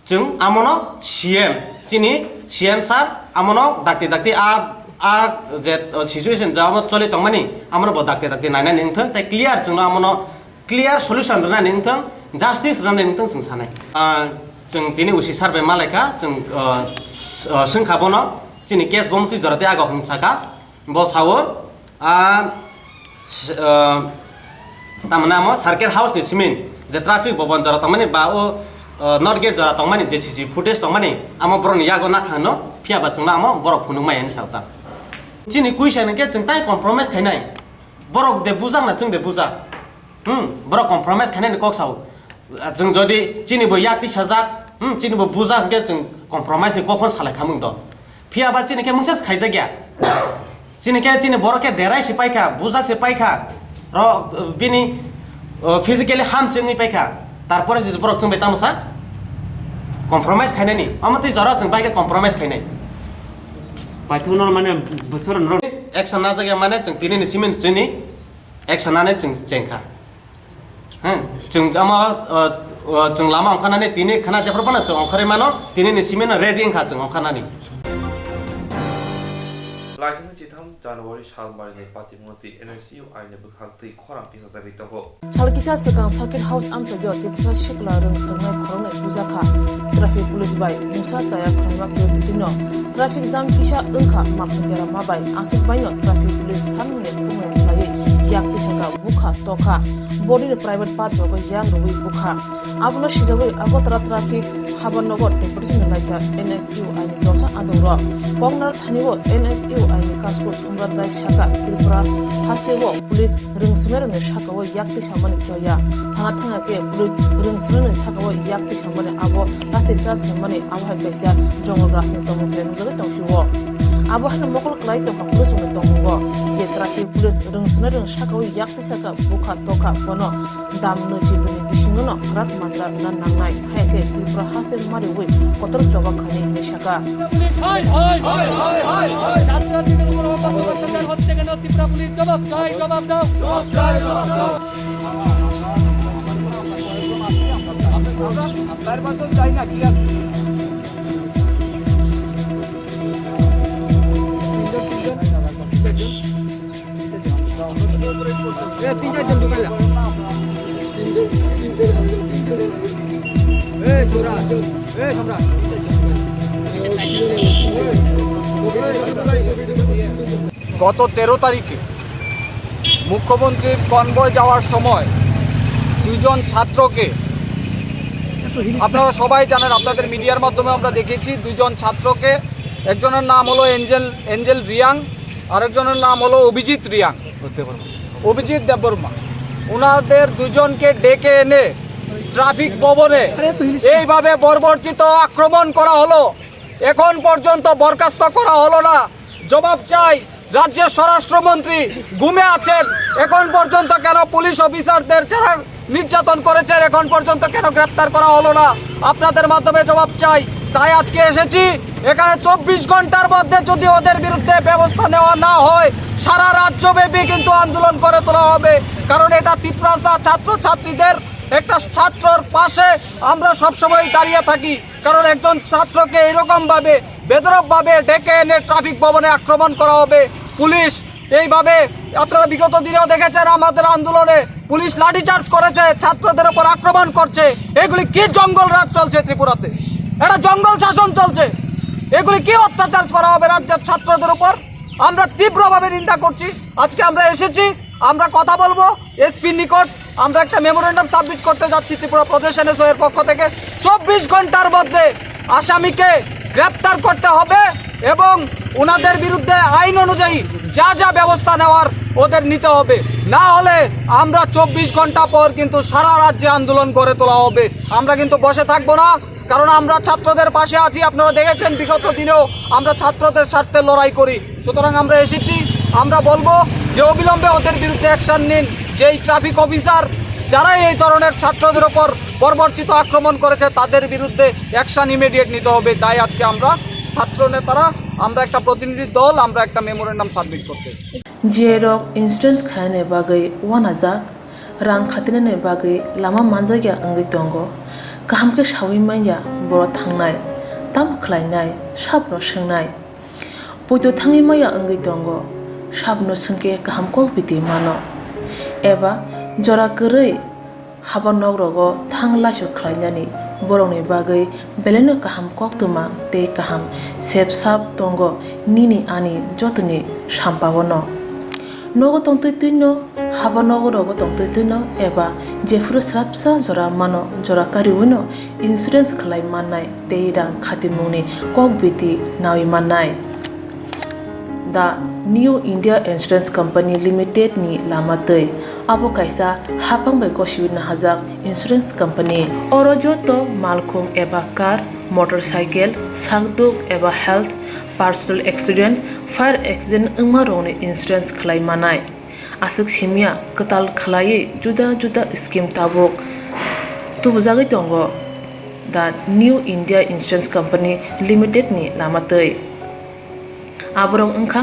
chwng amono C M, chini C M sir amono dakti dakti a, a je, o, situation je amo choli tongmani, amono bo dakti dakti nainani wngthwng, tei clear chwngno amono clear solution rwnani wngthwng, justice rwnani wngthwng chwng sanai. Ah, chwng tini O C sir bai malaikha, chwng, o, s-, o, swngkha bono, chini case bo mutwi jora tei aga hwn sakha. Bo sao, ah, s-, ah, tamni amo Circuit House ni simin je traffic bobon jora tongmani ba o, ah, North Gate jora tongmani je C C footage tongmani, amo borokni yago nakhangno phiya ba chwngno amo borok phunuk maya hinwi sao ta. Chini kuisa hwnkhe chwng tai compromise khainai. Borok de bujak na chwng de bujak. Hmm, borok compromise khainani kok sao. Chwng jodi chini bo yak tisajak, hmm, chini bo bujak hwnkhe chwng Compromise ni kok phano salai khamung do. Phiya ba chini khe mungsa se khaijak ya. Chini khe chini borok khe derai se paikha, bujak se paikha. Ro bini, uh, physically ham se wngwi paikha. Tarpore se borok chwng bai tamo sa compromise khainani. Omo twi jora chwng bai khe compromise khainai. Paithakno mane bwswk rwno. Action najak ya mane chwng tini ni simi chini action nani chwng chengkha. Hmm, chwng ama, uh, uh, chwng lama ongkha nani tini khana jephru phano chwng ongkhorwi mano, tini ni simi no ready wngkha chwng ongkha nani. Laithani chitham January salmari ni patimoti N S U aini bwkhak twi khorang tisajagwi tongo. Sal kisa swkang Circuit House amchagio Tipra Sikla rwng swngnai khoroknwi bujakha. Traffic police bai mungsa chaya khlaima khe tino traffic jam kisa wngkha, Mapsung Dera mabai aswk baino traffic police salmani khumui khlaiwi yak tisaka bukha tokha. Body ni private part rogo yak rwui bukha. Abono swijagwi Agartala traffic Habarnagar Deputy General khe N S U aini dosa adongrok. Koknar thani o N S U aini kasku Sumrat Rai saka Tripura hasteo police rwng swmai rokni sakao yak tisamani choya. Thangna thangna khe police rwng swmai rokni sakao yak tisamani abo lathi charge swmani abo hai kaisa jungle rajni tongmung se nukjagwi tongphio. Abo haino mokol kwlai tongkha police rokni tongmungo. Je traffic police rwng swmai rokni sakao yak tisaka bukha tokha bono dam nwi chibini bisingono kwrak mantra wngna nangnai, hai khe Tripura haste mariwi kotor jobab khainai hinwi sakha. Police, হায়, হায়, হায়, হায়, হায়, হায়। ছাত্রছাত্রীদের উপর অকথ্য অত্যাচার হচ্ছে কেন? ত্রিপুরা পুলিশ জবাব চাই, জবাব দাও। জবাব চাই, জবাব দাও। আমরা, আমরা চাই না, কি আছে? তিনজন, তিনজন, তিনজন। গত তেরো তারিখে মুখ্যমন্ত্রীর কনভয় যাওয়ার সময় দুইজন ছাত্রকে, আপনারা সবাই জানেন, আপনাদের মিডিয়ার মাধ্যমে আমরা দেখেছি, দুইজন ছাত্রকে, একজনের নাম হলো এঞ্জেল, এঞ্জেল রিয়াং, আরেকজনের নাম হলো অভিজিৎ রিয়াং, অভিজিৎ দেববর্মা। ওনাদের দুজনকে ডেকে এনে ট্রাফিক ভবনে এইভাবে বর্বরচিত আক্রমণ করা হলো। এখন পর্যন্ত বরখাস্ত করা হলো না। জবাব চাই, রাজ্যের স্বরাষ্ট্রমন্ত্রী ঘুমে আছেন, এখন পর্যন্ত কেন পুলিশ অফিসারদের যারা নির্যাতন করেছেন, এখন পর্যন্ত কেন গ্রেপ্তার করা হলো না? আপনাদের মাধ্যমে জবাব চাই। তাই আজকে এসেছি এখানে। চব্বিশ ঘন্টার মধ্যে যদি ওদের বিরুদ্ধে ব্যবস্থা নেওয়া না হয়, সারা রাজ্যব্যাপী কিন্তু আন্দোলন করে তোলা হবে। কারণ এটা তিপ্রাসা ছাত্রছাত্রীদের একটা ছাত্রর পাশে আমরা সবসময় দাঁড়িয়ে থাকি। কারণ একজন ছাত্রকে এইরকমভাবে বেধড়কভাবে ডেকে এনে ট্রাফিক ভবনে আক্রমণ করা হবে। পুলিশ এইভাবে, আপনারা বিগত দিনেও দেখেছেন আমাদের আন্দোলনে পুলিশ লাঠিচার্জ করেছে, ছাত্রদের উপর আক্রমণ করছে। এগুলি কি জঙ্গল রাজ চলছে ত্রিপুরাতে? এটা জঙ্গল শাসন চলছে। এগুলি কি অত্যাচার করা হবে রাজ্যের ছাত্রদের উপর? আমরা তীব্রভাবে নিন্দা করছি। আজকে আমরা এসেছি, আমরা কথা বলবো এসপির নিকট, আমরা একটা মেমোরেন্ডাম সাবমিট করতে যাচ্ছি ত্রিপুরা প্রদেশ এনএসও এর পক্ষ থেকে। চব্বিশ ঘন্টার মধ্যে আসামিকে গ্রেপ্তার করতে হবে এবং ওনাদের বিরুদ্ধে আইন অনুযায়ী যা যা ব্যবস্থা নেওয়ার ওদের নিতে হবে, না হলে আমরা চব্বিশ ঘন্টা পর কিন্তু সারা রাজ্যে আন্দোলন গড়ে তোলা হবে। আমরা কিন্তু বসে থাকবো না, কারণ আমরা ছাত্রদের পাশে আছি। আপনারা দেখেছেন বিগত দিনেও আমরা ছাত্রদের স্বার্থে লড়াই করি। সুতরাং আমরা এসেছি, আমরা বলবো যে অবিলম্বে ওদের বিরুদ্ধে অ্যাকশন নিন। যেই ট্রাফিক অফিসার, যারা এই ধরনের ছাত্রদের ওপর বর্বরচিত আক্রমণ করেছে, তাদের বিরুদ্ধে অ্যাকশন ইমিডিয়েট নিতে হবে। তাই আজকে আমরা ছাত্র নেতারা, আমরা একটা প্রতিনিধি দল, আমরা একটা মেমোরেন্ডাম সাবমিট করতে এসেছি। G I rok insurance khainani bagwi uanajak, rang khatinani bagwi lama manjakya wngwi tongo. Kaham khe saui manya boro thangnai, tamo khlainai, sabono swngnai. Poito thangwi maya wngwi tongo, sabono swngkhe kaham kok biti mano. Eba jora kwrwi haba nok rogo thang laisu khlainani borokni bagwi belaino kaham koktwma tei kaham sep sap tongo nini ani jotoni sampao no. Nogo tongtwi twino, haba nogo rogo tongtwi twino eba jephuru swrapsa jora mano, jora kariwino insurance khlai mannai tei rang khatimungni kok biti nawi mannai. The New India Insurance Company Limited ni lama twi. Abo kaisa haphang bai gosiwi nahajak insurance company. Oro joto malkhung eba car, motorcycle, sakduk eba health, personal accident, fire accident wngma rokni insurance khlai manai. Aswk simya kwtal khlaiwi juda juda scheme tabuk tubujagwi tongo the New India Insurance Company Limited ni lama twi. Aborok wngkha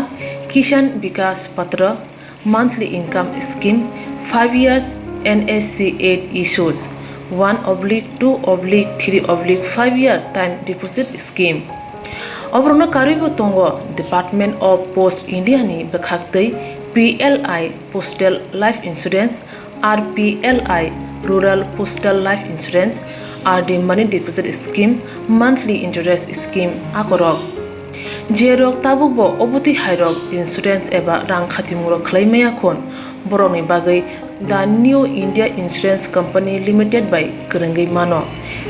Kisan Vikas Patra, monthly income scheme, five years N S C eight issues, one oblique two oblique three oblique five year time deposit scheme. Oborokno karwibo tongo Department of Post India ni bwkhaktwi P L I Postal Life Insurance, R P L I Rural Postal Life Insurance, R D Money Deposit Scheme, Monthly Interest Scheme akorok. Jerok tabukbo obotwi hairok insurance eba rang khatimungrok khlai maya khun, borokni bagwi The New India Insurance Company Limited bai kwrwngwi mano,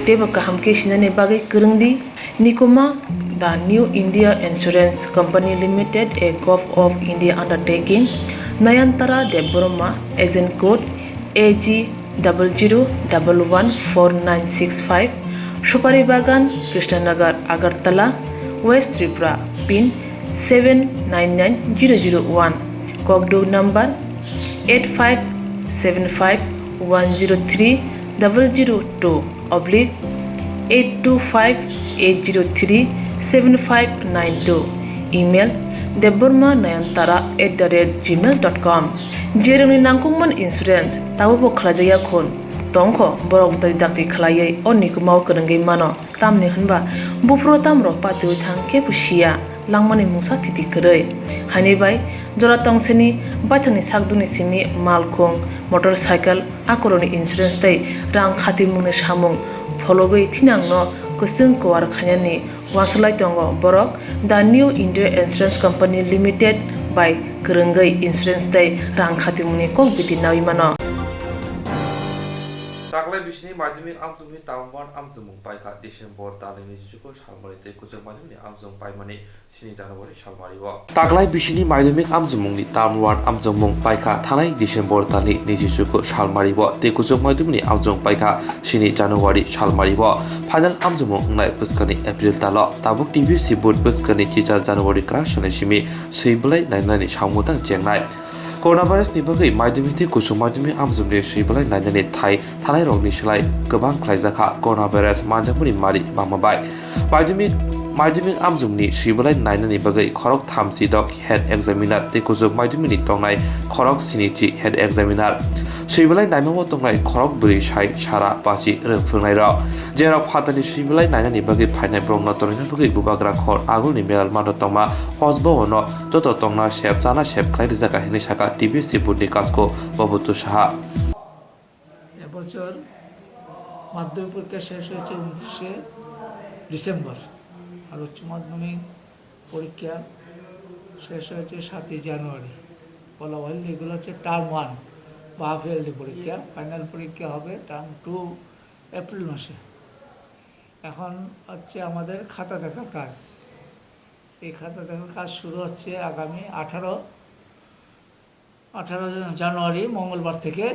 teibo kaham khe sinani bagwi kwrwng di. Nikuma, The New India Insurance Company Limited, a Govt of India undertaking, Nayantara Debbarma, agent code A G double zero double one four nine six five, Supari Bagan, Krishnanagar, Agartala, West Tripura, pin seven nine nine zero zero one, Kokduk number eight five seven five one zero three double zero two oblique eight two five eight zero three seven five nine two, email debbarma nayantara at the rate gmail dot com. Jerokni nangkukmani insurance tabukbo khlaijakya khun tongkho, borok dai dakti khlaiwi o nikumao kwrwngwi mano. Tamni hwnba buphuru tamrok patiwi thang kebo siya, langmani mungsa thiti kwrwi. Haini bai jora tongsini baithangni sakdukni simi malkhung, motorcycle, akorokni insurance tei rang khatimungni samung phologwi thinangno kwchwng kuar khainani uansuk lai tongo borok The New India Insurance Company Limited bai kwrwngwi insurance tei rang khatimungni kok biti naui mano. Taklai bisini madhyamik amchomni term one amchomung paikha December talni niji chuku salmari tei kuchuk madhyamni amchomung paimani sini January salmari o. Taklai bisini madhyamik amchomungni term one amchomung paikha thanai December talni niji chuku salmari o tei kuchuk madhyamni amchomung paikha sini January salmari o. Final amchomung wngnai bwskangni April talo. Tabuk T B C board bwskangni teacher January kwrak salni simi swi bwlai nainani samung tang chengnai. Coronavirus ni bagwi madhyamik tei kuchuk madhyamik amchomni swi bwlai nainani thai thanai rokni slai kwbang khlaijakha coronavirus manjakmani mari bangma bai. Madhyamik, madhyamik amchomni swi bwlai nainani bagwi khorok tham sidok head examiner tei kuchuk madhyamik ni tongnai khorok sinichi head examiner. Swi bwlai naimamo tongnai khorok bwrwi sai sara pachi rwng phwrwngnairok. Jerok phatarni swi bwlai nainani bagwi phainai borokno torina bagwi bubagra khor agulni meral mano tongma hosbao no joto tongna sep chana sep khlai rijak hinwi saka T B C board ni kasko Babutu Saha. এবছর মাধ্যমিক পরীক্ষা শেষ হয়েছে ঊনত্রিশে ডিসেম্বর, আর উচ্চ মাধ্যমিক পরীক্ষা শেষ হয়েছে সাতই জানুয়ারি। বলা বাহুল্য, এগুলো হচ্ছে টার্ম ওয়ান বা হাফ ইয়ারলি পরীক্ষা। ফাইনাল পরীক্ষা হবে টার্ম টু এপ্রিল মাসে। এখন হচ্ছে আমাদের খাতা দেখার কাজ। এই খাতা দেখার কাজ শুরু হচ্ছে আগামী আঠারো আঠারো জানুয়ারি মঙ্গলবার থেকে।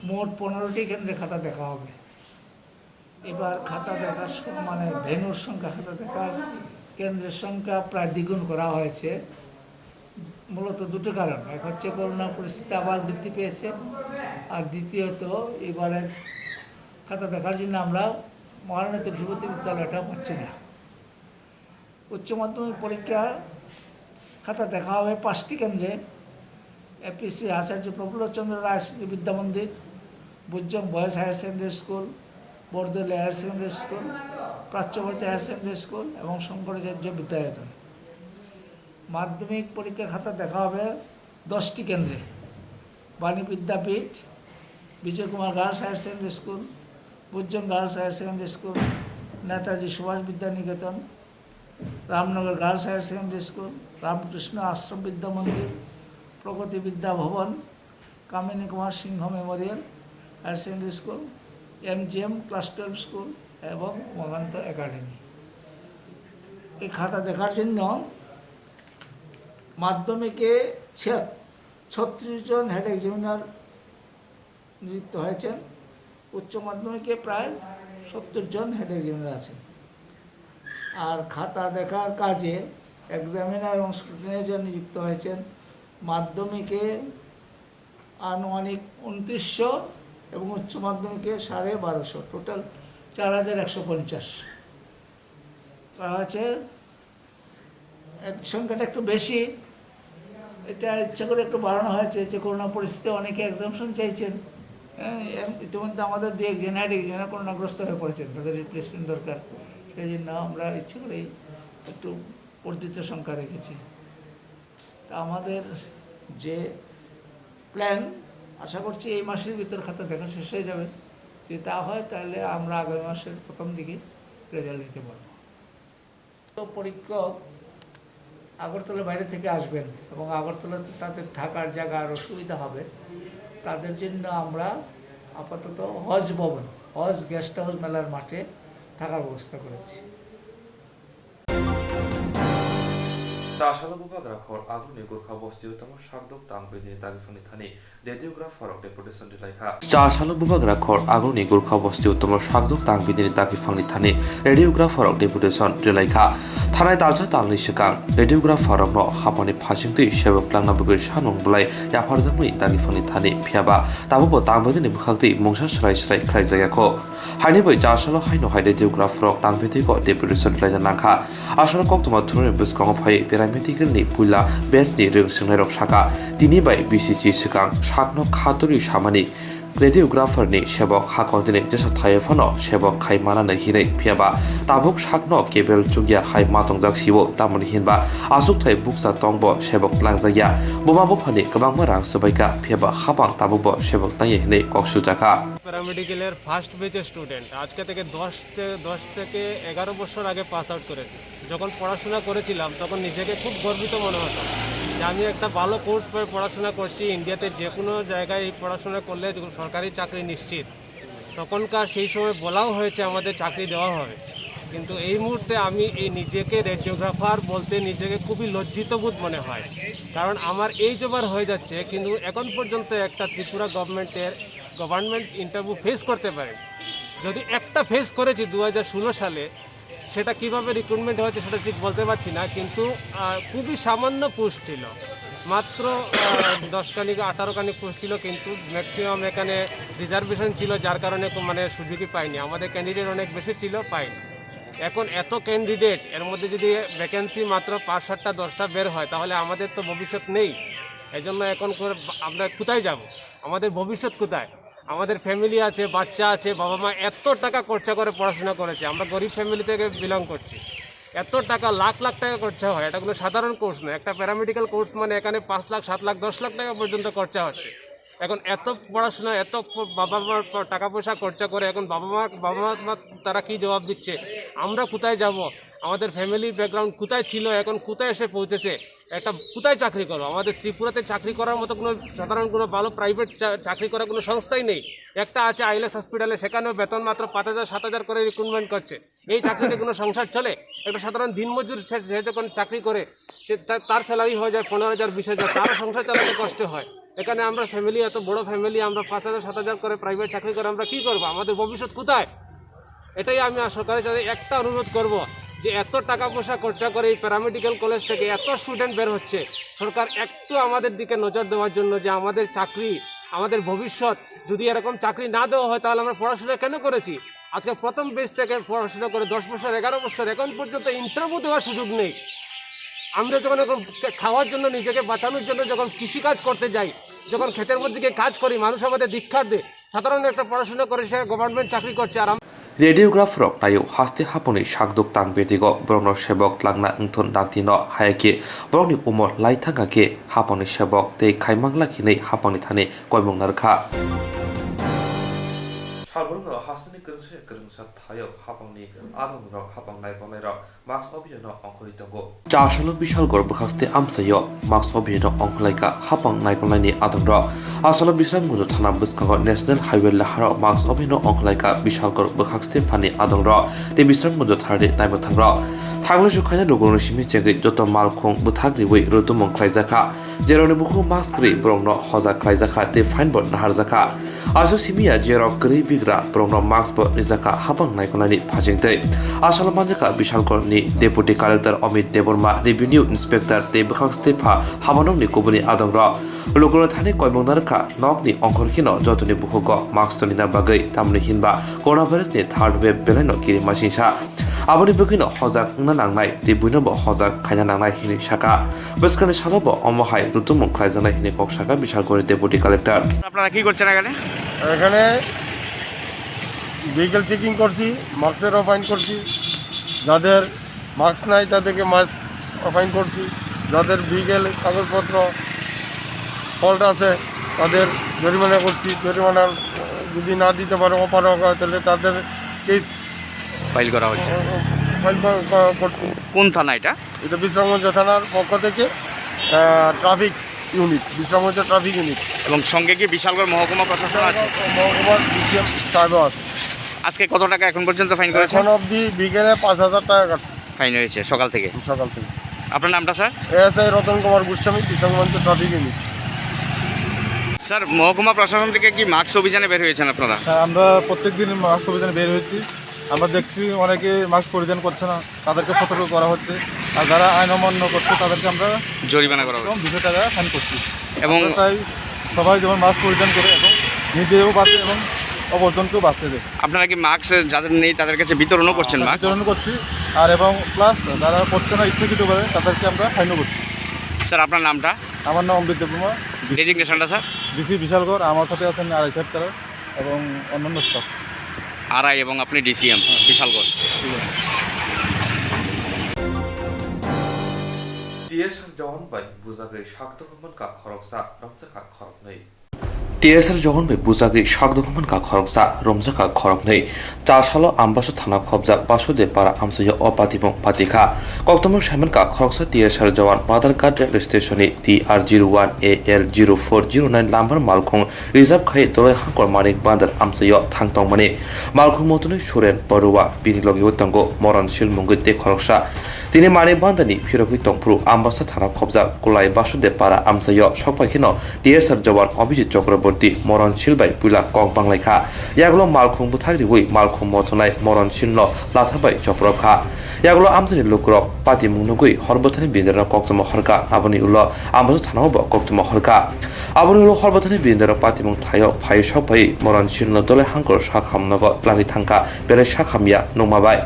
মোট পনেরোটি কেন্দ্রে খাতা দেখা হবে। এবার খাতা দেখার স-, মানে ভেন্যুর সংখ্যা, খাতা দেখার কেন্দ্রের সংখ্যা প্রায় দ্বিগুণ করা হয়েছে। মূলত দুটো কারণ, এক হচ্ছে করোনা পরিস্থিতি আবার বৃদ্ধি পেয়েছে, আর দ্বিতীয়ত এবারের খাতা দেখার জন্য আমরা মহারানী তুলসীবতী বিদ্যালয়টা পাচ্ছি না। উচ্চ মাধ্যমিক পরীক্ষার খাতা দেখা হবে পাঁচটি কেন্দ্রে: এপিসি আচার্য Prafullachandra Ray Smriti Vidyamandir, Bujjang boys higher secondary school, Bordoloi higher secondary school, Prachyabharati higher secondary school এবং শঙ্করাচার্য বিদ্যায়তন। মাধ্যমিক পরীক্ষার খাতা দেখা হবে দশটি কেন্দ্রে: Bani Vidyapith, Bijoy Kumar girls higher secondary school, Bujjong girls higher secondary school, Netaji Subhash Vidyaniketan, Ramnagar girls higher secondary school, Ramakrishna Ashram Vidya Mandir, Pragati Vidya Bhavan, Kamini Kumar Singha memorial higher secondary school, MGM class twelve school এবং উমাকান্ত একাডেমি। এই খাতা দেখার জন্য মাধ্যমিকে ছিয়াত-, ছত্রিশ জন হেড এক্সামিনার নিযুক্ত হয়েছেন। উচ্চ মাধ্যমিকে প্রায় সত্তর জন হেড এক্সামিনার আছেন। আর খাতা দেখার কাজে এক্সামিনার এবং স্ক্রুটিনাইজার নিযুক্ত হয়েছেন। মাধ্যমিকে আনুমানিক ঊনত্রিশশো এবং উচ্চ মাধ্যমিকে সাড়ে বারোশো, টোটাল চার হাজার একশো পঞ্চাশ করা হয়েছে। এর সংখ্যাটা একটু বেশি, এটা ইচ্ছা করে একটু বাড়ানো হয়েছে যে করোনা পরিস্থিতিতে অনেকে এক্সামশন চাইছেন। হ্যাঁ, এম-, ইতিমধ্যে আমাদের দু একজন হেড এক্সামিনার করোনাগ্রস্ত হয়ে পড়েছেন, তাদের রিপ্লেসমেন্ট দরকার, সেই জন্য আমরা ইচ্ছে করেই একটু বর্ধিত সংখ্যা রেখেছি। তা আমাদের যে প্ল্যান, আশা করছি এই মাসের ভিতর খাতা দেখা শেষ হয়ে যাবে। যদি তা হয়, তাহলে আমরা আগামী মাসের প্রথম দিকে রেজাল্ট দিতে পারবো। তো পরীক্ষক আগরতলা বাইরে থেকে আসবেন এবং আগরতলাতে তাদের থাকার জায়গা আরও সুবিধা হবে। তাদের জন্য আমরা আপাতত হজ ভবন, হজ গেস্ট হাউস মেলার মাঠে থাকার ব্যবস্থা করেছি। Chasalo bubagra khor aguni gurkha bosti utomo sakduk tang bini dagi phangni thani radiographer rok deputation rilaikha. Chasalo bubagra khor aguni gurkha bosti utomo sakduk tang bini dagi phangni thani radiographer rok deputation rilaikha. Thanai talsa talni swkang radiographer rokno hapani phasingtwi sebok langna bagwi sanung belai yapharjakmani dagi phangni thani phiyaba tabukbo tang bini bwkhaktwi mungsa swrai swrai khlaijakya kho. Haini bai chasalo haino hai radiographer rok tang bini twi kho deputation rilaina nangkha. Aswk koktwma thumnairokni bwskango phaiwi paramedical ni puila batch ni rwng swngnairok sakha, tini bai B C G swkang sakno khaturi samani radiographer ni sebok hakor tini jesa thaio phano sebok khai manani hinwi phiyaba tabuk sakno kebel chukya hai matongjak sibo tamoni hinba aswk thai bukcha tongbo sebok twlangjakya. Buma buphani kwbangma rang swbaikha phiyaba hapang tabukbo sebok tangya hinwi kok siljakha. প্যারামেডিকেলের ফার্স্ট ব্যাচের স্টুডেন্ট। আজকে থেকে দশ তে-, দশ থেকে এগারো বছর আগে পাস আউট করেছি। যখন পড়াশোনা করেছিলাম, তখন নিজেকে খুব গর্বিত মনে হতো যে আমি একটা ভালো কোর্স পড়ে পড়াশোনা করছি। ইন্ডিয়াতে যে কোনো জায়গায় এই পড়াশোনা করলে যে সরকারি চাকরি নিশ্চিত। তখনকার সেই সময় বলাও হয়েছে আমাদের চাকরি দেওয়া হবে, কিন্তু এই মুহূর্তে আমি এই নিজেকে রেডিওগ্রাফার বলতে নিজেকে খুবই লজ্জিত বোধ মনে হয়, কারণ আমার এজ ওভার হয়ে যাচ্ছে, কিন্তু এখন পর্যন্ত একটা ত্রিপুরা গভর্নমেন্টের গভর্নমেন্ট ইন্টারভিউ ফেস করতে পারি। যদি একটা ফেস করেছি দু হাজার ষোলো সালে, সেটা কিভাবে রিক্রুটমেন্ট হয়েছে সেটা ঠিক বলতে পারছি না, কিন্তু আহ, খুবই সামান্য পোস্ট ছিল, মাত্র আহ, দশ খানি আঠারো খানি পোস্ট ছিল, কিন্তু ম্যাক্সিমাম এখানে রিজার্ভেশন ছিল, যার কারণে কো- মানে সুযোগই পাইনি। আমাদের ক্যান্ডিডেট অনেক বেশি ছিল, পাইনি। এখন এত ক্যান্ডিডেট, এর মধ্যে যদি ভ্যাকেন্সি মাত্র পাঁচ সাতটা দশটা বের হয়, তাহলে আমাদের তো ভবিষ্যৎ নেই। এই জন্য এখন করে বা- আমরা কোথায় যাব? আমাদের ভবিষ্যৎ কোথায়? আমাদের ফ্যামিলি আছে, বাচ্চা আছে, বাবা মা এত টাকা খরচা করে পড়াশোনা করেছে। আমরা গরিব ফ্যামিলি থেকে বিলং করছি। এত টাকা, লাখ লাখ টাকা খরচা হয়, এটা কোনো সাধারণ কোর্স নয়। একটা প্যারামেডিকেল কোর্স মানে এখানে পাঁচ লাখ, সাত লাখ, দশ লাখ টাকা পর্যন্ত খরচা হচ্ছে। এখন এত পড়াশোনা, এত প-, বাবা মার প-, টাকা পয়সা খরচা করে এখন বাবা মা, বাবা মা, মা তারা কি জবাব দিচ্ছে? আমরা কোথায় যাব? আমাদের ফ্যামিলির ব্যাকগ্রাউন্ড কোথায় ছিল, এখন কোথায় এসে পৌঁছেছে? একটা কোথায় চাকরি করবো? আমাদের ত্রিপুরাতে চাকরি করার মতো কোনো সাধারণ কোনো ভালো প্রাইভেট চা-, চাকরি করার কোনো সংস্থাই নেই। একটা আছে আইলেক্স হসপিটালে, সেখানেও বেতন মাত্র পাঁচ হাজার সাত হাজার করে রিক্রুটমেন্ট করছে। এই চাকরিতে কোনো সংসার চলে? একটা সাধারণ দিনমজুর সে, সে যখন চাকরি করে, সে তা-, তার স্যালারি হয়ে যায় পনেরো হাজার, বিশ হাজার, তারও সংসার চালাতে কষ্ট হয়। এখানে আমরা ফ্যামিলি, এত বড় ফ্যামিলি, আমরা পাঁচ হাজার সাত হাজার করে প্রাইভেট চাকরি করে আমরা কি করবো? আমাদের ভবিষ্যৎ কোথায়? এটাই আমি আর সরকারের কাছে একটা অনুরোধ করব যে এত টাকা পয়সা খরচা করে এই প্যারামেডিকেল কলেজ থেকে এত স্টুডেন্ট বের হচ্ছে, সরকার একটু আমাদের দিকে নজর দেওয়ার জন্য যে আমাদের চাকরি, আমাদের ভবিষ্যৎ, যদি এরকম চাকরি না দেওয়া হয় তাহলে আমরা পড়াশোনা কেন করেছি? আজকে প্রথম ব্যাচ থেকে পড়াশোনা করে দশ বছর, এগারো বছর, এখন পর্যন্ত ইন্টারভিউ দেওয়ার সুযোগ নেই। আমরা যখন এখন খে-, খাওয়ার জন্য, নিজেকে বাঁচানোর জন্য যখন কৃষিকাজ করতে যাই, যখন ক্ষেতের মধ্যে গিয়ে কাজ করি, মানুষ আমাদের ধিক্কার দেয়। সাধারণ একটা পড়াশোনা করে সে গভর্নমেন্ট চাকরি করছে, আর আম- Radiograph rok naio haste haponi sakduk tang bedigo borokno sebok langna wngthun dakti no hayakhe borokni umor lai thangkha khe haponi sebok tei khaimang lak hinwi haponi thani koimung narwkha. Salbrum no hasteni kwrwngsa kwrwngsa thaio hapangni adongrok hapang naikolnairok mask obhiyano ongkhorwi tongo. Chasalo Bishalgarh bwkhakste amchaio mask obhiyano ongkhorlaikha hapang naikolnaini adongrok. Asalo Bisramganj thana bwskango National Highway laharo mask obhiyano ongkhorlaikha Bishalgarh bwkhakste phani adongrok tei Bisramganj thanani naimwthangrok. Thanglai sukhaina lukurokni simi chengwi joto malkhung bwthak riwi rutumung khlaijakha. Jerokni bukhuk mask kwrwi borokno hojak khlaijakha tei fine bo naharjakha. Aswk simi ya jerok kwrwi bigra borokno mask bo rijakha hapang naikolnaini phasingtwi. Asalo manjakha Bishalgarhni Deputy Collector Amit Debbarma, Revenue Inspector tei bwkhak stepha habanokni kubuni adongrok. Lukurok thani koimung narwkha nokni ongkhor kheno jotoni bukhugo mask tonina bagwi, tamni hinba coronavirusni third wave belaino kirimasingsa. Aboni bagwino hojak wngna nangnai tei buinobo hojak khaina nangnai hinwi sakha. Bwskanni salobo omo hai rutumung khlaijaknai hinwi kok sakha Bishalgarhni Deputy Collector. আপনারা কি করছেন এখানে? এখানে vehicle checking করছি, মাস্কেরও ফাইন করছি, যাদের মাস্ক নাই তাদেরকে মাস্ক ফাইন করছি, যাদের ভেহিকেল কাগজপত্র ফল্ট আছে তাদের জরিমানা করছি। জরিমানা যদি না দিতে পারে, অপারগ হয়, তাহলে তাদের কেস ফাইল করা হচ্ছে। ফাইল করা, করা, করছি। কোন থানা এটা? এটা বিশ্রামগঞ্জ থানার পক্ষ থেকে, আহ, traffic unit, Bishramganj traffic unit. এবং সঙ্গে কি বিশালগড় মহকুমা প্রশাসন আছে? মহকুমার ডিসিএম সাহেবও আছে। আজকে কত টাকা এখন পর্যন্ত ফাইন করেছেন? এখন অবধি বিকেলে পাঁচ হাজার টাকা কাটছে। ফাইন হয়েছে সকাল থেকে? সকাল থেকে। আপনার নামটা, স্যার? এএসআই রতন কুমার গোস্বামী, বিশ্রামগঞ্জ ট্রাফিক ইউনিট। স্যার, মহকুমা প্রশাসন থেকে কি মাস্ক অভিযানে বের হয়েছেন আপনারা? হ্যাঁ, আমরা প্রত্যেক দিন মাস্ক অভিযানে বের হয়েছি। আমরা দেখছি অনেকে মাস্ক পরিধান করছে না, তাদেরকে সতর্ক করা হচ্ছে। আর যারা আইন অমান্য করছে তাদেরকে আমরা জরিমানা করা হচ্ছে। এবং দুশো টাকা ফাইন করছি। এবং আমরা চাই সবাই যেমন মাস্ক পরিধান করে এবং নিজেও বাঁচে এবং অপরজনকেও বাঁচতে দেয়। আপনারা কি মাস্ক যাদের নেই তাদের কাছে বিতরণও করছেন হ্যাঁ, মাস্ক? বিতরণ করছি। আর এবং প্লাস যারা করছে না ইচ্ছাকৃত করে তাদেরকে আমরা ফাইনও করছি। স্যার, আপনার নামটা? আমার নাম অমৃত দেববর্মা। ডেজিগনেশনটা, স্যার? ডিসি বিশালগড়, আমার সাথে আছেন আরআই সাহেব তারা এবং অন্যান্য স্টাফ। আরআই এবং আপনি ডিসিএম বিশালগড়। ঠিক আছে। T S R jawan bai bujagwi sak dokhomon ka khoroksa, romsa ka khoroknwi. T S R jawan bai bujagwi sak dokhomon ka khoroksa, romsa ka khoroknwi. Chasalo Ambasa thana khobjak Basudeb para amchaio o patimung patikha. Koktwmao saimankha khoroksa T S R jawan Badharghat railway station ni T R zero one A L zero four zero nine lambar malkhung reserve khai Dolai Hangkor Manik Bandar amchaio thang tongmani. Malkhung motonwi Suren Barua bini logi o tongo Moron Sil mungwi tei khoroksa. Tini Manik Bandar ni phirogwi tongphuru Ambasa thana khobjak Kulai Basudeb para amchaio sokphai kheno T S R jawan Abhijit Chakraborty Moron Sil bai puila kok banglaikha. Yagulo malkhung bwthak riwi malkhung mothonai Moron Silno latha bai chopropkha. Yagulo amchaini lukurok patimung nugwi hor bwthani bindreno koktwma horkha. Aboni ulo Ambasa thanao bo koktwma horkha. Aboni ulo hor bwthani bindreno patimung thaio phai sokphai Moron Silno Dolai Hangkor sak hamnogo twlangwi thangkha belai sak hamya nungma bai.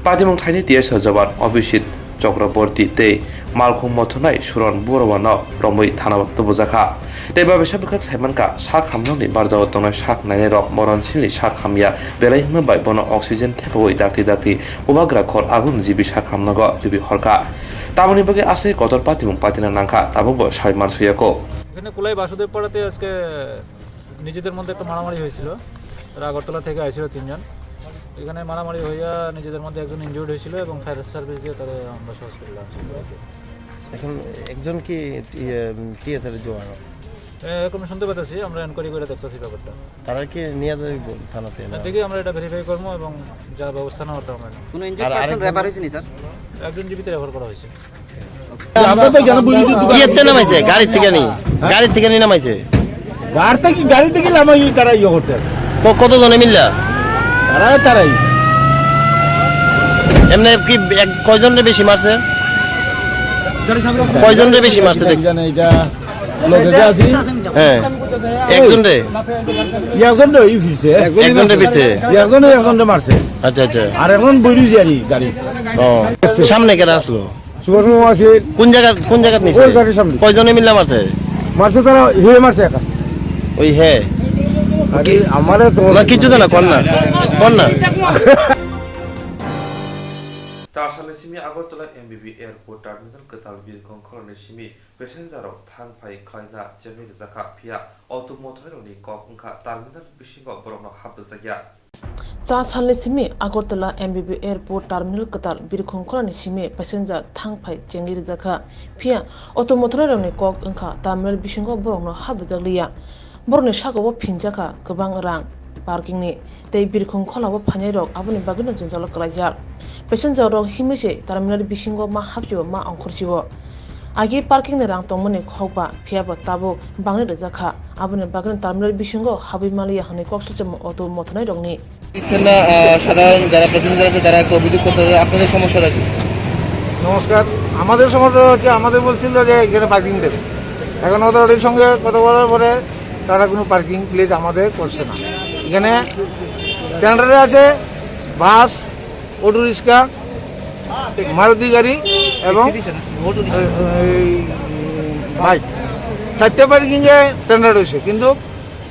Patimung thaini T S R jawan Abhijit Chakraborty tei malkhung mothonai Suron Borwano romwi thanao tubujakha. Tei babisa bwkhak saimankha, sak hamnokni barjao tongnai sak nainairok Moron Silni sak hamya belai hwnma bai bono oxygen thepawi dakti dakti bubagra khor agun jibi sak hamnogo ribi horkha. Tamoni bagwi aswk kotor patimung patina nangkha, tabukbo sai mansuyakho. এখানে কুলাই বাসুদেব পাড়াতে আজকে নিজেদের মধ্যে একটা মারামারি হয়েছিল। তারা আগরতলা থেকে আইছিল তিনজন। এখানে মারামারি হইয়া নিজেদের মধ্যে একজন ইনজিউর্ড হয়েছিল এবং ফায়ার সার্ভিস দিয়ে তাদের আমরা হসপিটালে আনছি। এখন একজন কি, ইয়ে, টিএসআর এর জওয়ান? এ, এরকম শুনতে পাইতেছি, আমরা এনকোয়ারি করে দেখতেছি ব্যাপারটা। তারা কি নিয়ে যাবে বল-, থানাতে না? দেখি, আমরা এটা ভেরিফাই করবো এবং যা ব্যবস্থা নেওয়া হবে আমরা নেব। কোনো ইনজিউর্ড আর পারসন আরেকজন? রেফার হয়েছে নি, স্যার? একজন জীবিত রেফার করা হয়েছে। আমরা তো এখানে বুঝি যে দোকান কিয়েতে নামাইছে? গাড়ি থেকে নি? গাড়ি থেকে নি নামাইছে? গাড়ি থেকে, গাড়ি থেকে নামাই তারা ইয়ে করছে। ক-, কতজনে মিললা? তারা, তারাই। এমনি কি এক, কয়জনরে বেশি মারছে? কয়জনরে বেশি মারছে দেখছি? জানে এটা লগে যে আছি। হ্যাঁ। একজনরে? একজন তো ই ফিরছে। একজনরে ফিরছে? একজনে একজনরে মারছে। আচ্ছা, আচ্ছা। আর এখন বইরুজি আর কি গাড়ি। ও, সামনে কেন আসলো? সুভাষ বাবু আছে। কোন জায়গা, কোন জায়গাত নিছে? ওই গাড়ির সামনে। কয়জনে মিললা মারছে? মারছে তারা, হে মারছে একা। ওই হে? আরে, আমারে তো না, কিচ্ছু তো না, কর না, কর না। Chasani simi Agartala M B B airport terminal kwtal birkhong kholani simi passenger rok thang phai khlaina chengwi rijak kha, phiya auto mothornairokni kok wngkha terminal bisingo borokno hap rwjakya. Cha salni simi Agartala M B B airport terminal kwtal birkhong kholani simi passenger thang phai chengwi rijak kha, phiya auto mothornairokni kok wngkha terminal bisingo borokno hap rwjak liya. Borokni sakao phinjak kha kwbang rang parking ni tei birkhong kholao phainairok aboni bagwino jwngjalo kwlaijak. Passenger rok himwi se terminal bisingo ma hapsio ma ongkhorchio. Agi parking ni rang tongmani khokba, phiya bo tabuk bangni rijak kha. Aboni bagwino terminal bisingo habwi maliya hwnwi kok sujamo auto mothornairokni. দিচ্ছেন না, আহ, সাধারণ যারা প্যাসেঞ্জার আছে তারা একটু অভিযোগ করছে যে আপনাদের সমস্যাটা কি? নমস্কার। আমাদের সমস্যা হচ্ছে, আমাদের বলছিল যে এখানে পার্কিং দেবে। এখন অথরিটির সঙ্গে কথা বলার পরে তারা কোনো পার্কিং প্লেস আমাদের করছে না। এখানে টেন্ডারে আছে বাস, অটো রিক্সা, মারুতি গাড়ি এবং এই বাইক। চারটে পার্কিংয়ে টেন্ডার হয়েছে, কিন্তু